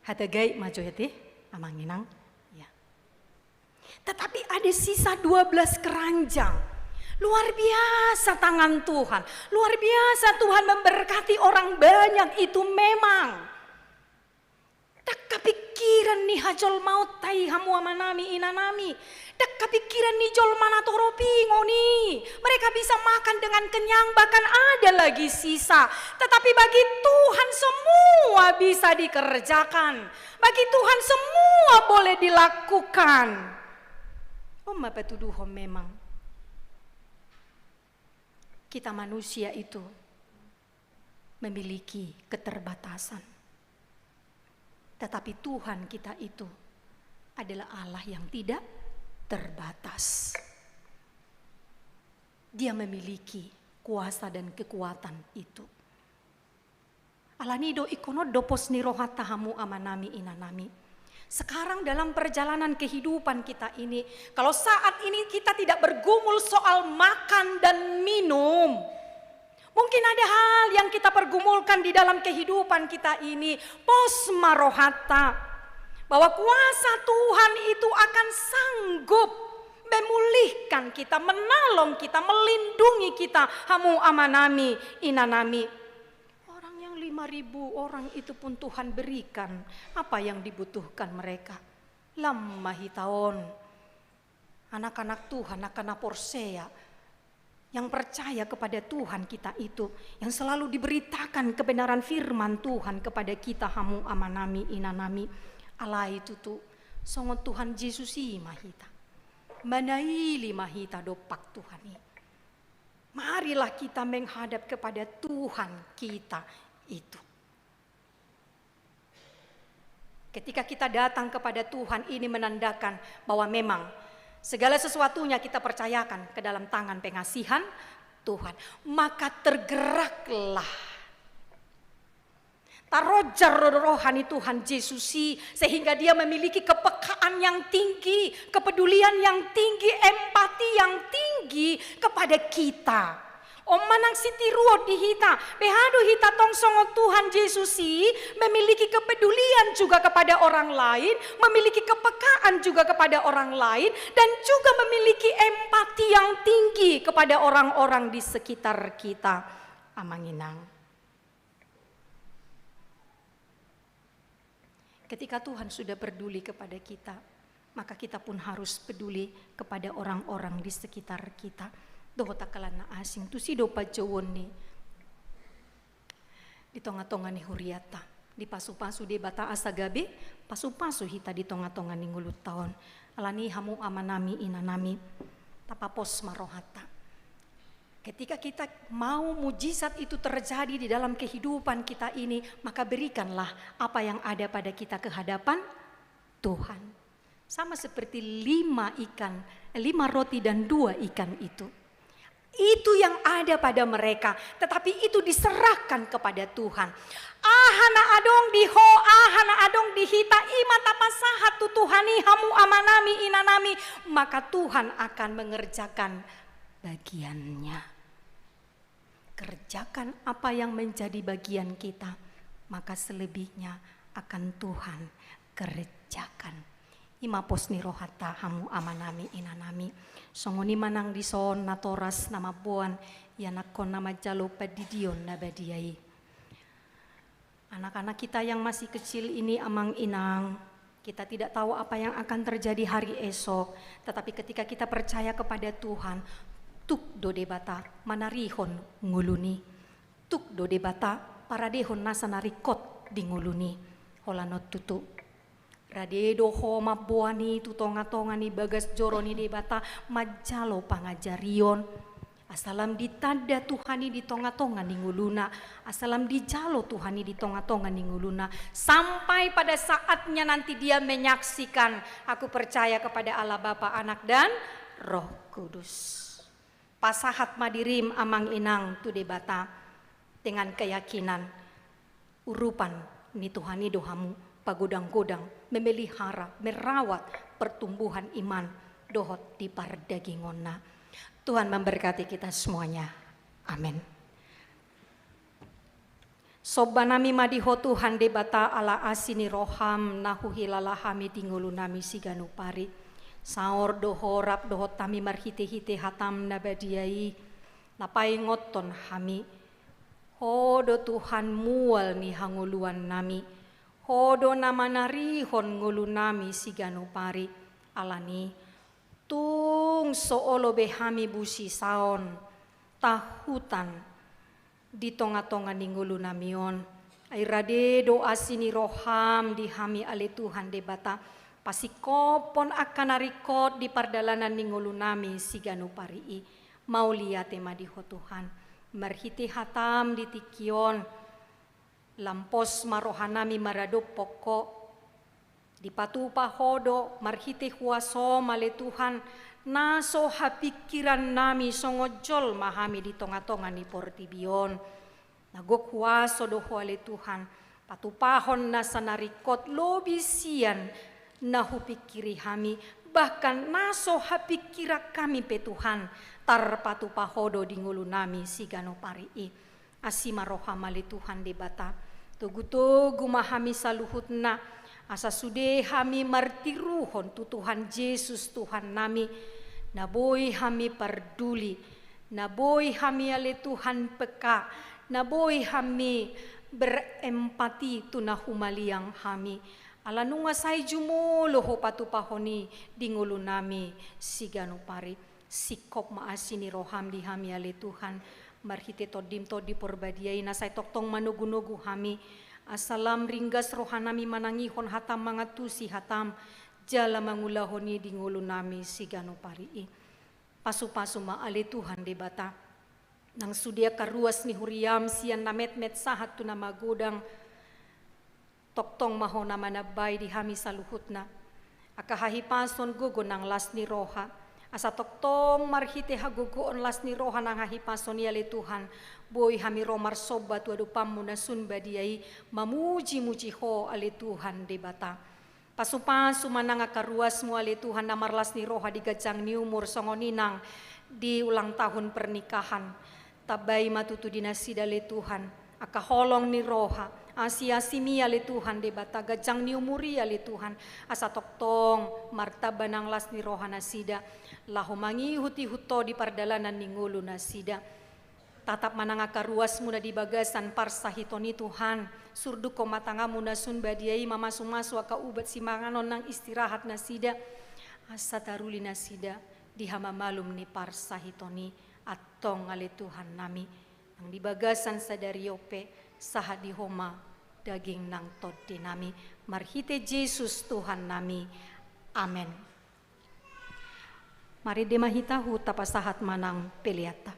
Hata gaib ma jo i, amang inang. Ya. Tetapi ada sisa dua belas keranjang. Luar biasa tangan Tuhan. Luar biasa Tuhan memberkati orang banyak itu memang. Ndang kapikiran ni hajolmaonta i, hamu amanami inanami. Ndang kapikiran ni jolma na torop i ngoni. Mereka bisa makan dengan kenyang, bahkan ada lagi sisa. Tetapi bagi Tuhan semua bisa dikerjakan. Bagi Tuhan semua boleh dilakukan. On ma patuduhon memang. Kita manusia itu memiliki keterbatasan. Tetapi Tuhan kita itu adalah Allah yang tidak terbatas. Dia memiliki kuasa dan kekuatan itu. Alani i do ingkon on do pos ni rohanta, hamu amanami inanami. Sekarang dalam perjalanan kehidupan kita ini, kalau saat ini kita tidak bergumul soal makan dan minum, mungkin ada hal yang kita pergumulkan di dalam kehidupan kita ini. Pos ma rohanta bahwa kuasa Tuhan itu akan sanggup memulihkan kita, menolong kita, melindungi kita, hamu amanami inanami. Orang yang lima ribu orang itu pun Tuhan berikan apa yang dibutuhkan mereka. Lam ma hita on, anak-anak Tuhan, angka na porsea, yang percaya kepada Tuhan kita itu, yang selalu diberitakan kebenaran firman Tuhan kepada kita, hamu amanami, inanami. Alai tutu, songon Tuhan Jesus i ma hita. Manaili ma hita dompak Tuhan i. Marilah kita menghadap kepada Tuhan kita itu. Ketika kita datang kepada Tuhan, ini menandakan bahwa memang segala sesuatunya kita percayakan ke dalam tangan pengasihan Tuhan. Maka tergeraklah. Tarojar ro-, roha ni Tuhan Jesus i, sehingga dia memiliki kepekaan yang tinggi, kepedulian yang tinggi, empati yang tinggi kepada kita. On ma nang sitiruon di hita, beha do hita tong songon Tuhan Jesus i, memiliki kepedulian juga kepada orang lain, memiliki kepekaan juga kepada orang lain, dan juga memiliki empati yang tinggi kepada orang-orang di sekitar kita. Amang inang. Ketika Tuhan sudah peduli kepada kita, maka kita pun harus peduli kepada orang-orang di sekitar kita. Dohot angka na asing, tusi do panjouon ni di tonga-tonga ni hurianta. Dipasupasu Debata asa gabe pasupasu hita di tonga-tonga ni ngolunta on. Alani i hamu amanami, inanami, tapapos ma rohanta. Ketika kita mau mujizat itu terjadi di dalam kehidupan kita ini, maka berikanlah apa yang ada pada kita ke hadapan Tuhan. Sama seperti lima ikan, lima roti dan dua ikan itu. Itu yang ada pada mereka, tetapi itu diserahkan kepada Tuhan. Aha na adong di ho, aha na adong di hita, i ma tapasahat tu Tuhan i, hamu amanami, inanami, maka Tuhan akan mengerjakan bagiannya. Kerjakan apa yang menjadi bagian kita, maka selebihnya akan Tuhan kerjakan. I ma pos ni rohanta, hamu amanami, inanami. Songon i ma nang dison natoras na mamboan ianakhonna manjalo pandidion na badia i. Anak-anak kita yang masih kecil ini, amang inang, kita tidak tahu apa yang akan terjadi hari esok, tetapi ketika kita percaya kepada Tuhan, tuk do Debata manarihon ngoluna i, tuk do Debata paradehon nasa na ringkot di ngoluna i. Holan on tutu. Rade do ho mamboan i tu tonga-tonga ni bagas joro ni Debata, manjalo pangajarion. Asa lam ditanda Tuhan i di tonga-tonga ni ngoluna, asa lam dijalo Tuhan i di tonga-tonga ni ngoluna, sampai pada saatnya nanti dia menyaksikan, "Aku percaya kepada Allah Bapa, Anak, dan Roh Kudus." Pasahat ma dirim, amang inang, tu Debata dengan keyakinan. Urupan ni Tuhan i do hamu pagodang-godang, memelihara, merawat pertumbuhan iman dohot di pardagingonna. Tuhan memberkati kita semuanya. Amin. Somba nami ma di Ho Tuhan Debata, ala asi ni roham na huhilala hami di ngolunami siganup ari. Saor do Ho rap dohot hami marhite-hite hatam na badia i, na paingothon hami. Ho do Tuhan mual ni hangoluannami. Ho do na manarihon ngolunami siganup ari. Alani, tung so olo be hami busisaon, tahutan di tonga-tonga ni ngolunami on. Ai rade do asi ni roham di hami, ale Tuhan Debata, pasingkophon angka na ringkot di pardalanan ni ngolunami siganup ari i. Mauliate ma di Ho Tuhan. Marhite hatam di tingki on, lam pos ma rohanami maradophon Ho. Dipatupa Ho do marhite huasom, ale Tuhan, na so hapingkirannami songon jolma hami di tonga-tonga ni portibi on. Na gok huaso do Ho, ale Tuhan, patupahon nasa na ringkot lobi sian na hupingkiri hami, bahkan na so hapingkiran hami pe, Tuhan, tarpatupa Ho do di ngolunami siganup ari i. Asi ma roham, ale Tuhan Debata. Togu-togu ma hami saluhutna, asa sude hami martiruhon tu Tuhan Jesus Tuhannami, na boi hami parduli, na boi hami, ale Tuhan, peka, na boi hami berempati tu na humaliang hami. Ala nunga sai jumolo Ho patupahon i di ngolunami siganup ari. Singkop ma asi ni roham di hami ale Tuhan, marhite Tondim Tondi Porbadia i na sai tongtong manogunogu hami, asa lam ringgas rohanami manangihon hatam, mangantusi hatam, jala mangulahon i di ngolunami siganup ari i. Pasupasu ma ale Tuhan Debata, nang sude angka ruas ni huriam sian na metmet sahat tu na magodang, tongtong ma Ho na manambai di hami saluhutna angka hahipason, gogo nang las ni roha, asa tongtong marhite hagogoon, las ni roha nang hahipason i ale Tuhan, boi hami ro marsomba tu adopanMu na sun badia i, mamujimuji Ho ale Tuhan Debata. Pasupasu ma nang angka ruasMu ale Tuhan na marlas ni roha di ganjang ni umur songon i nang di ulang tahun pernikahan. Tambai ma tutu di nasida ale Tuhan angka holong ni roha, asiasiMi ale Tuhan Debata, ganjang ni umur i ale Tuhan, asa tongtong martamba nang las ni roha nasida laho mangihutihut Ho di pardalanan ni ngolu nasida. Tatap ma nang angka ruasMu na di bagasan parsahiton i Tuhan, surdukkon ma tanganMu na sun badia i mamasumasu angka ubat simanganon nang istirahat nasida, asa taruli nasida di hamamalum ni parsahiton i. Antong ale Tuhannami, nang di bagasan sadari on pe sahat di Ho ma daging nang tondinami, marhite Jesus Tuhannami. Amen. Marende ma hita, huhut tapasahat ma nang peleanta.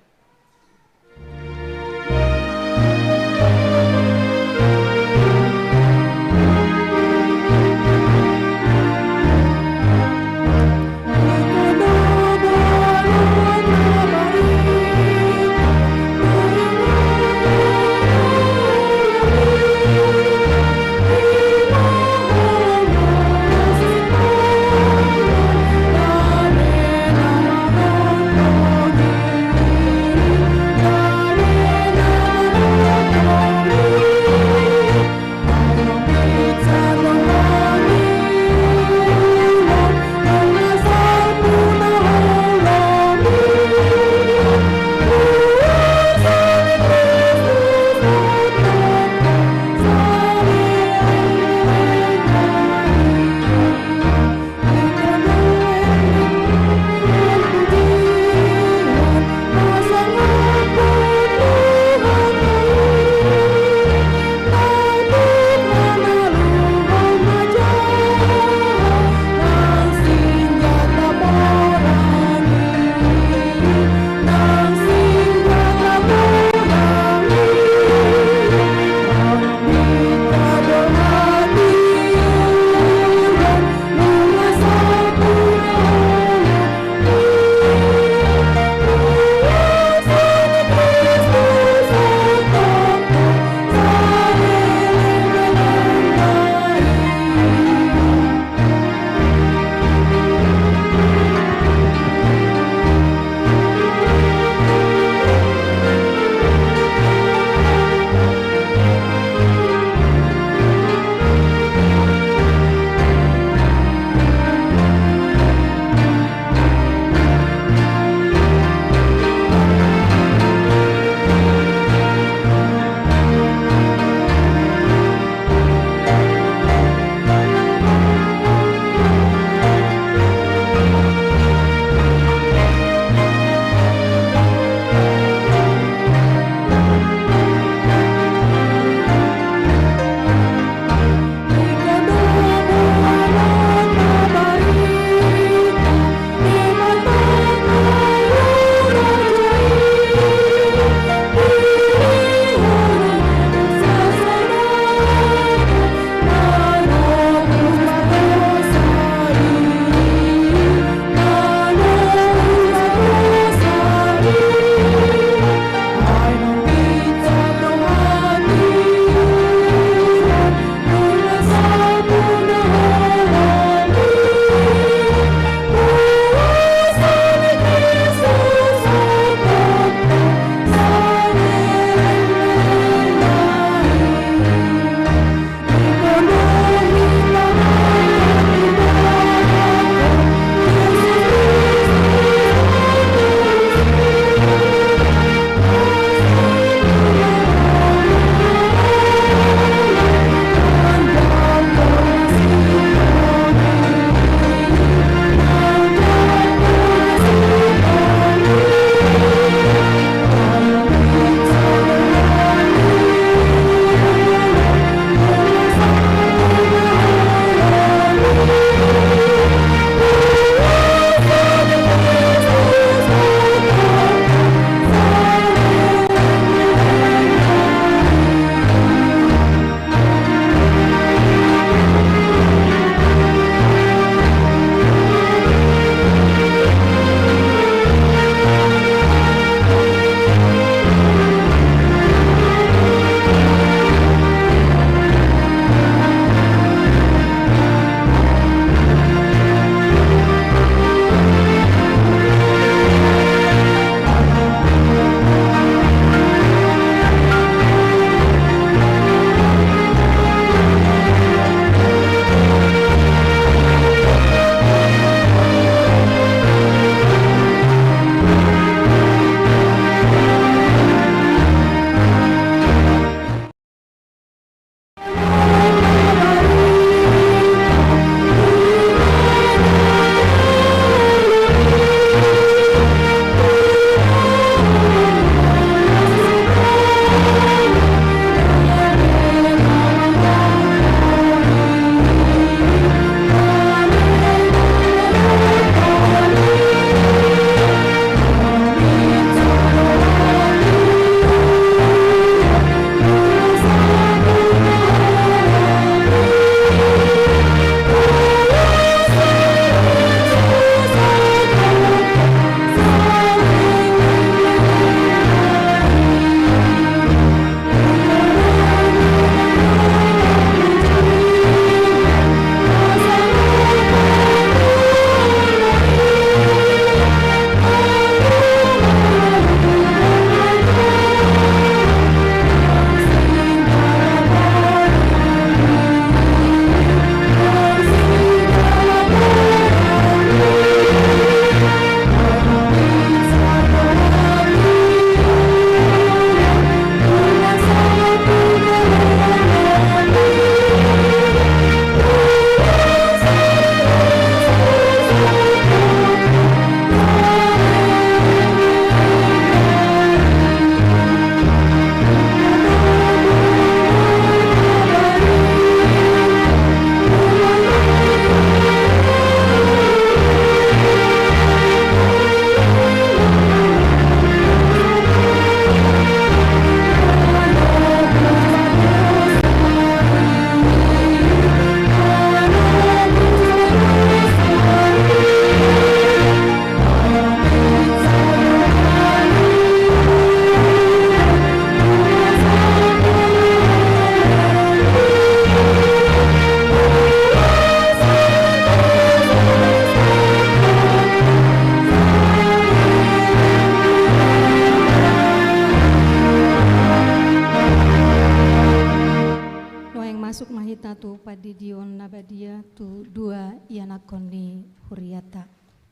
Pandidion na badia tu dua ianakhon ni huriata.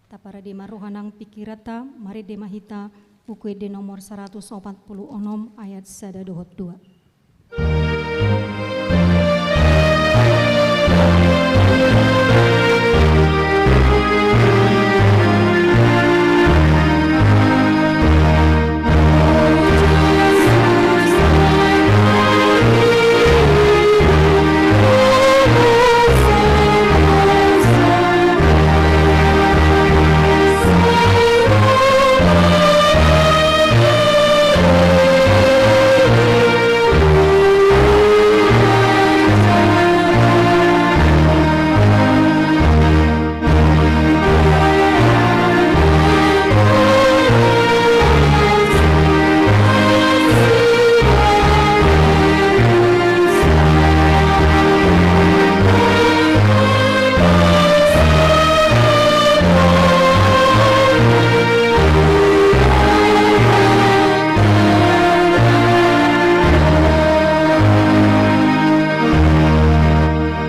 Taparade ma roha nang pingkiranta, marende ma hita Buku Ende nomor saratus opat pulu onom ayat sada dohot dua.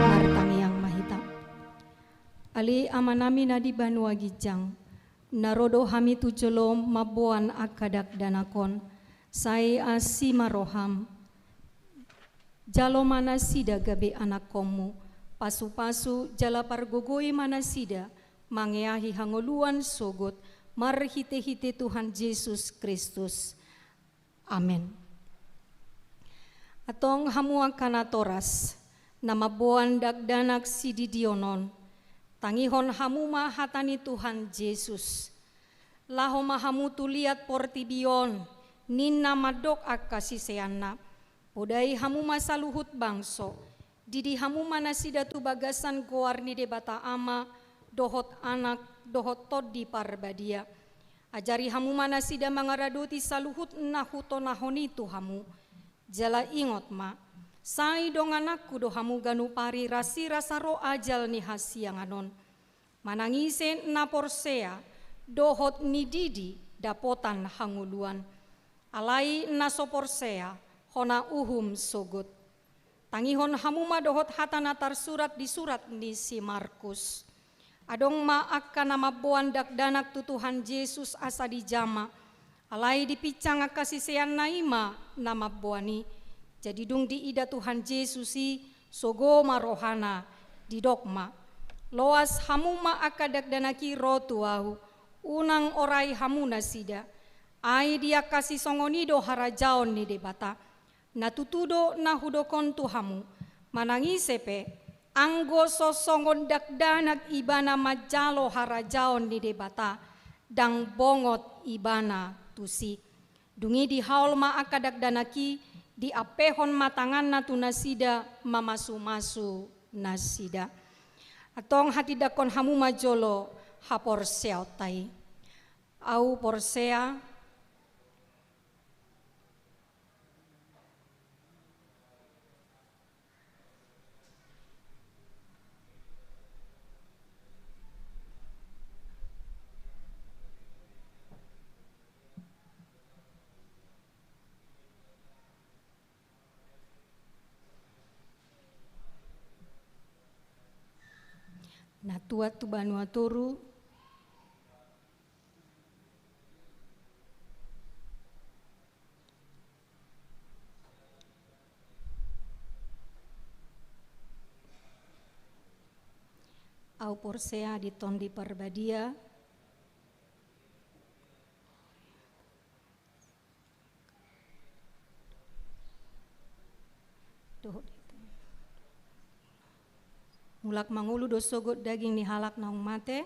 Martangiang ma hita. Ale Amanami na di banua ginjang, na ro do hami tu jolom mamboan angka dakdanak on, sai asi ma roham. Jalo ma nasida gabe anakkonmu, pasupasu jala pargogoi ma nasida, mangeahi hangoluan sogot, marhitehite Tuhan Jesus Kristus. Amen. Antong hamu angka natoras, na mamboan dakdanak sididion on, tangihon hamu ma hata ni Tuhan Jesus. Laho ma hamu tu liat portibi on, ninna mandok angka siseanna. Podai hamu ma saluhut bangso, didi hamu ma nasida tu bagasan goar ni Debata Ama, dohot Anak, dohot Tondi Parbadia. Ajari hamu ma nasida mangaradoti saluhut na hutonahon i tu hamu. Jala ingot ma, sai dongananku do hamu ganup ari rasirasa ro ajal ni hasiangan on. Manang ise na porsea, dohot nididi dapotan hangoluan. Alai na so porsea, hona uhum sogot. Tangihon hamu ma dohot hata na tarsurat di surat ni si Markus. Adong ma angka na mamboan dakdanak tu Tuhan Jesus asa dijama. Alai dipinsang angka siseanna i ma na mamboan i. Jadi dung diida Tuhan Jesus i, sogo ma rohana, didok ma: Loas hamu ma angka dakdanak i ro tu Ahu, unang orai hamu nasida. Ai di angka sisongon i do harajaon ni Debata. Na tutu do na hudok on tu hamu, manang ise pe, anggo so songon dakdanak ibana manjalo harajaon ni Debata, ndang bongot ibana tusi. Dung i dihaol ma angka dakdanak i, diampehon ma tanganna tu nasida mamasumasu nasida. Antong hatindangkon hamu ma jolo haporseaonta i. Ahu porsea. Natuat tu banua toru. Ahu porsea di Tondi Parbadia. Dohot mulak mangolu do sogot daging ni halak naung mate.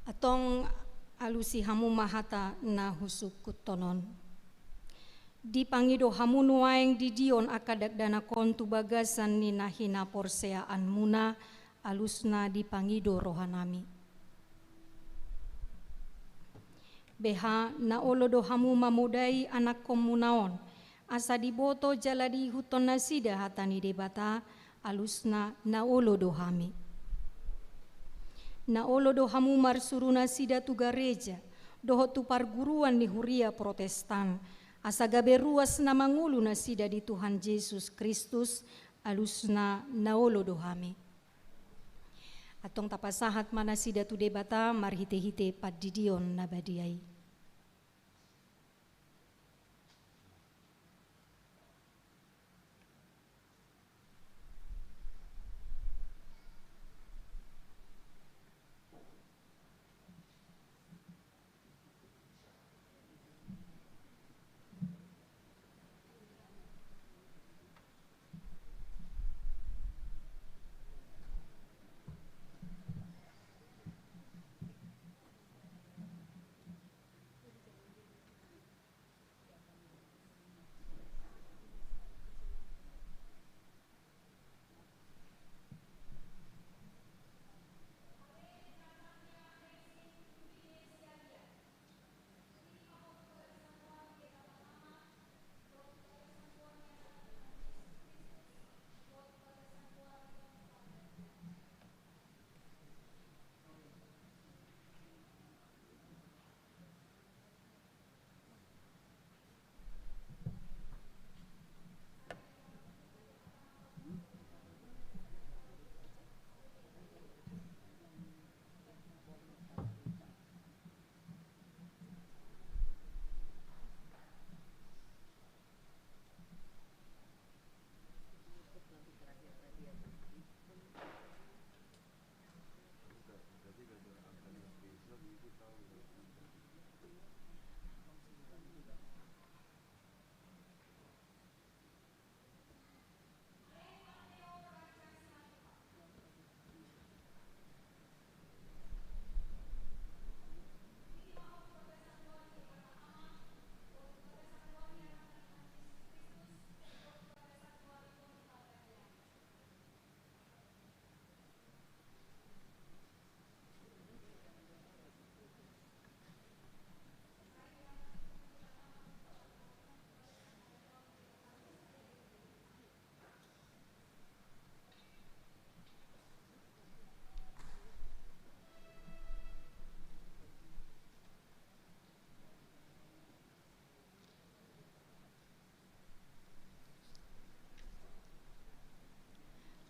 Antong alusi hamu ma hata na husungkunhon on. Dipangido hamu nuaeng didion angka dakdanak on tu bagasan ni na hinaporseaanmuna, alusna dipangido rohanami. Beha na olo do hamu mamodai anakkonmuna on, asa diboto jala diihuthon nasida hata ni Debata, alusna na olo do hami. Na olo do hamu marsuru nasida tu gareja, dohot tu parguruan ni huria Protestan, Asa gabe ruas na mangolu nasida di Tuhan Jesus Kristus, alusna na olo do hami. Antong tapasahat ma nasida tu Debata marhite-hite pandidion na badia i.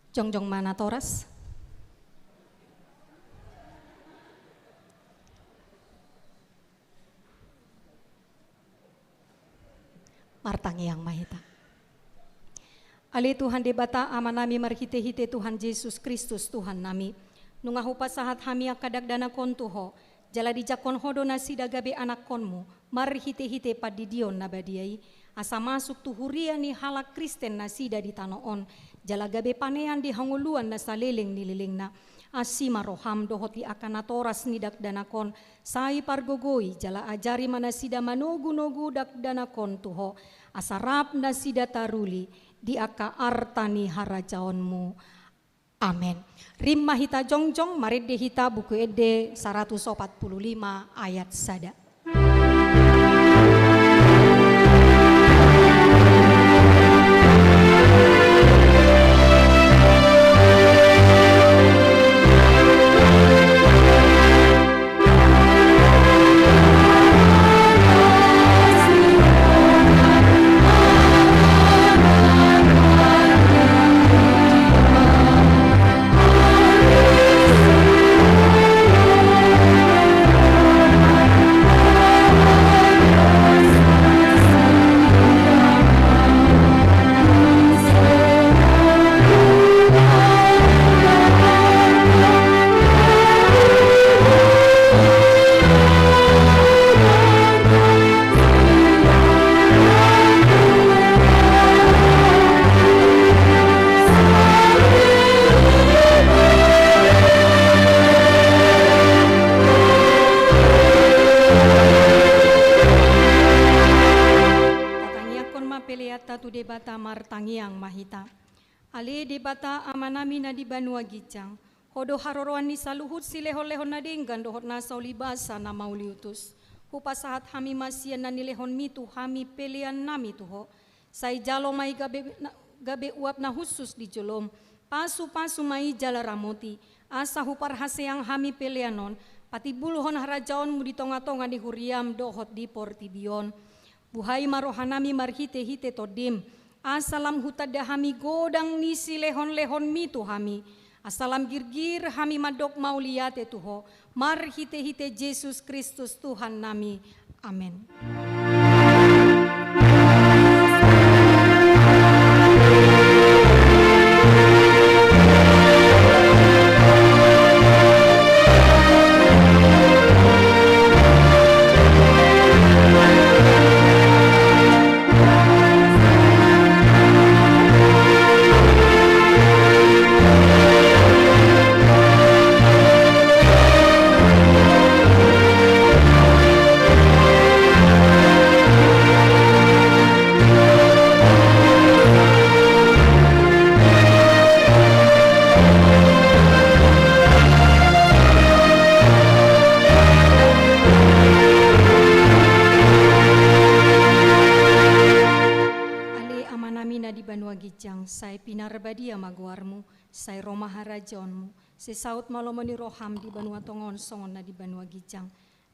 Jongjong ma natoras. Martangiang ma hita. Ale Tuhan Debata, Amanami marhite-hite Tuhan Jesus Kristus, Tuhannami. Nunga hupasahat hami angka dakdanak on tu Ho, jala dijangkon Ho do nasida gabe anakkon-Mu, marhite-hite pandidion na badia i, asa masuk tu huria ni halak Kristen nasida di tano on, jala gabe panean di hangoluan na saleleng ni lelengna. Asi ma roham dohot di angka natoras ni dakdanak on, sai pargogoi jala ajari ma nasida manogu-nogu dakdanak on tu Ho, asa rap nasida taruli di angka arta ni harajaon-Mu. Amen. Rap ma hita jongjong, marende hita Buku Ende saratus opat pulu lima ayat sada. Tatangiangkon ma peleanta tu Debata, martangiang ma hita. Ale Debata Amanami na di banua ginjang, Ho do haroroan ni saluhut silehon-lehon na denggan dohot nasa ulibasa na mauliutus. Hupasahat hami ma sian na nilehon-Mi tu hami peleannami tu Ho. Sai jalo ma i gabe, na, gabe uap na hushus di jolom. Pasu-pasu ma i jala ramoti, asa huparhaseang hami pelean on patimbulhon harajaon-Mu di tonga-tonga ni huriam dohot di portibi on. Buhai ma rohanami marhite-hite Tondim, asa lam hutanda hami godang ni silehon-lehonmi tu hami, asa lam girgir hami mandok mauliate tu Ho, marhite-hite Jesus Kristus Tuhannami. Amen. Ale Amanami na di banua ginjang, sai pinarbadia ma goarmu, sai ro ma harajaonmu, sai saut ma lomo ni roham di banua tonga on songon na di banua ginjang.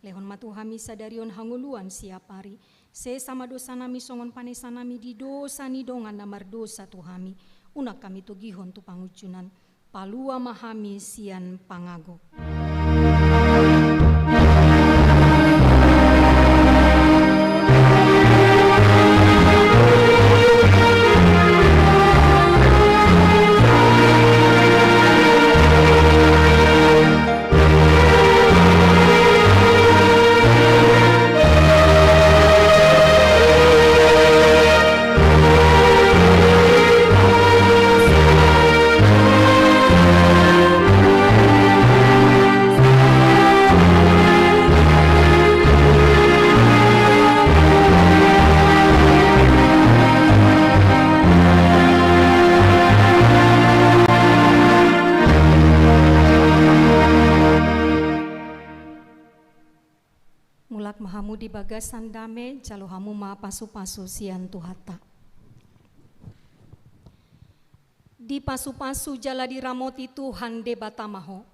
Lehon ma tu hami sadari on hangoluan siapari. Sesa ma dosanami songon panesanami di dosa ni dongan na mardosa tu hami. Unang hami togihon tu pangunjunan. Palua ma hami sian pangago. Mulak ma hamu di bagasan dame, jalo hamu ma pasu-pasu sian Tuhanta. Dipasu-pasu jala diramoti Tuhan Debata ma ho.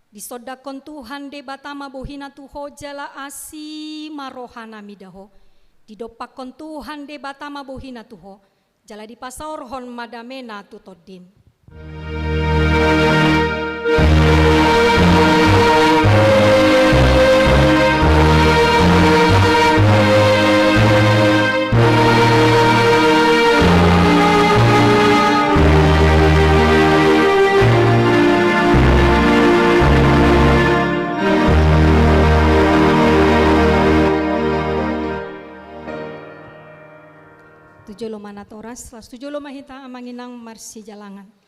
Disondangkon Tuhan Debata ma bohina tu ho jala asi ma rohana mida ho. Didompakkon Tuhan Debata ma bohina tu ho. Jala dipasaorhon ma damena tu tondim. Tu jolo ma natoras, laos tu jolo ma hita amang inang marsijalangan.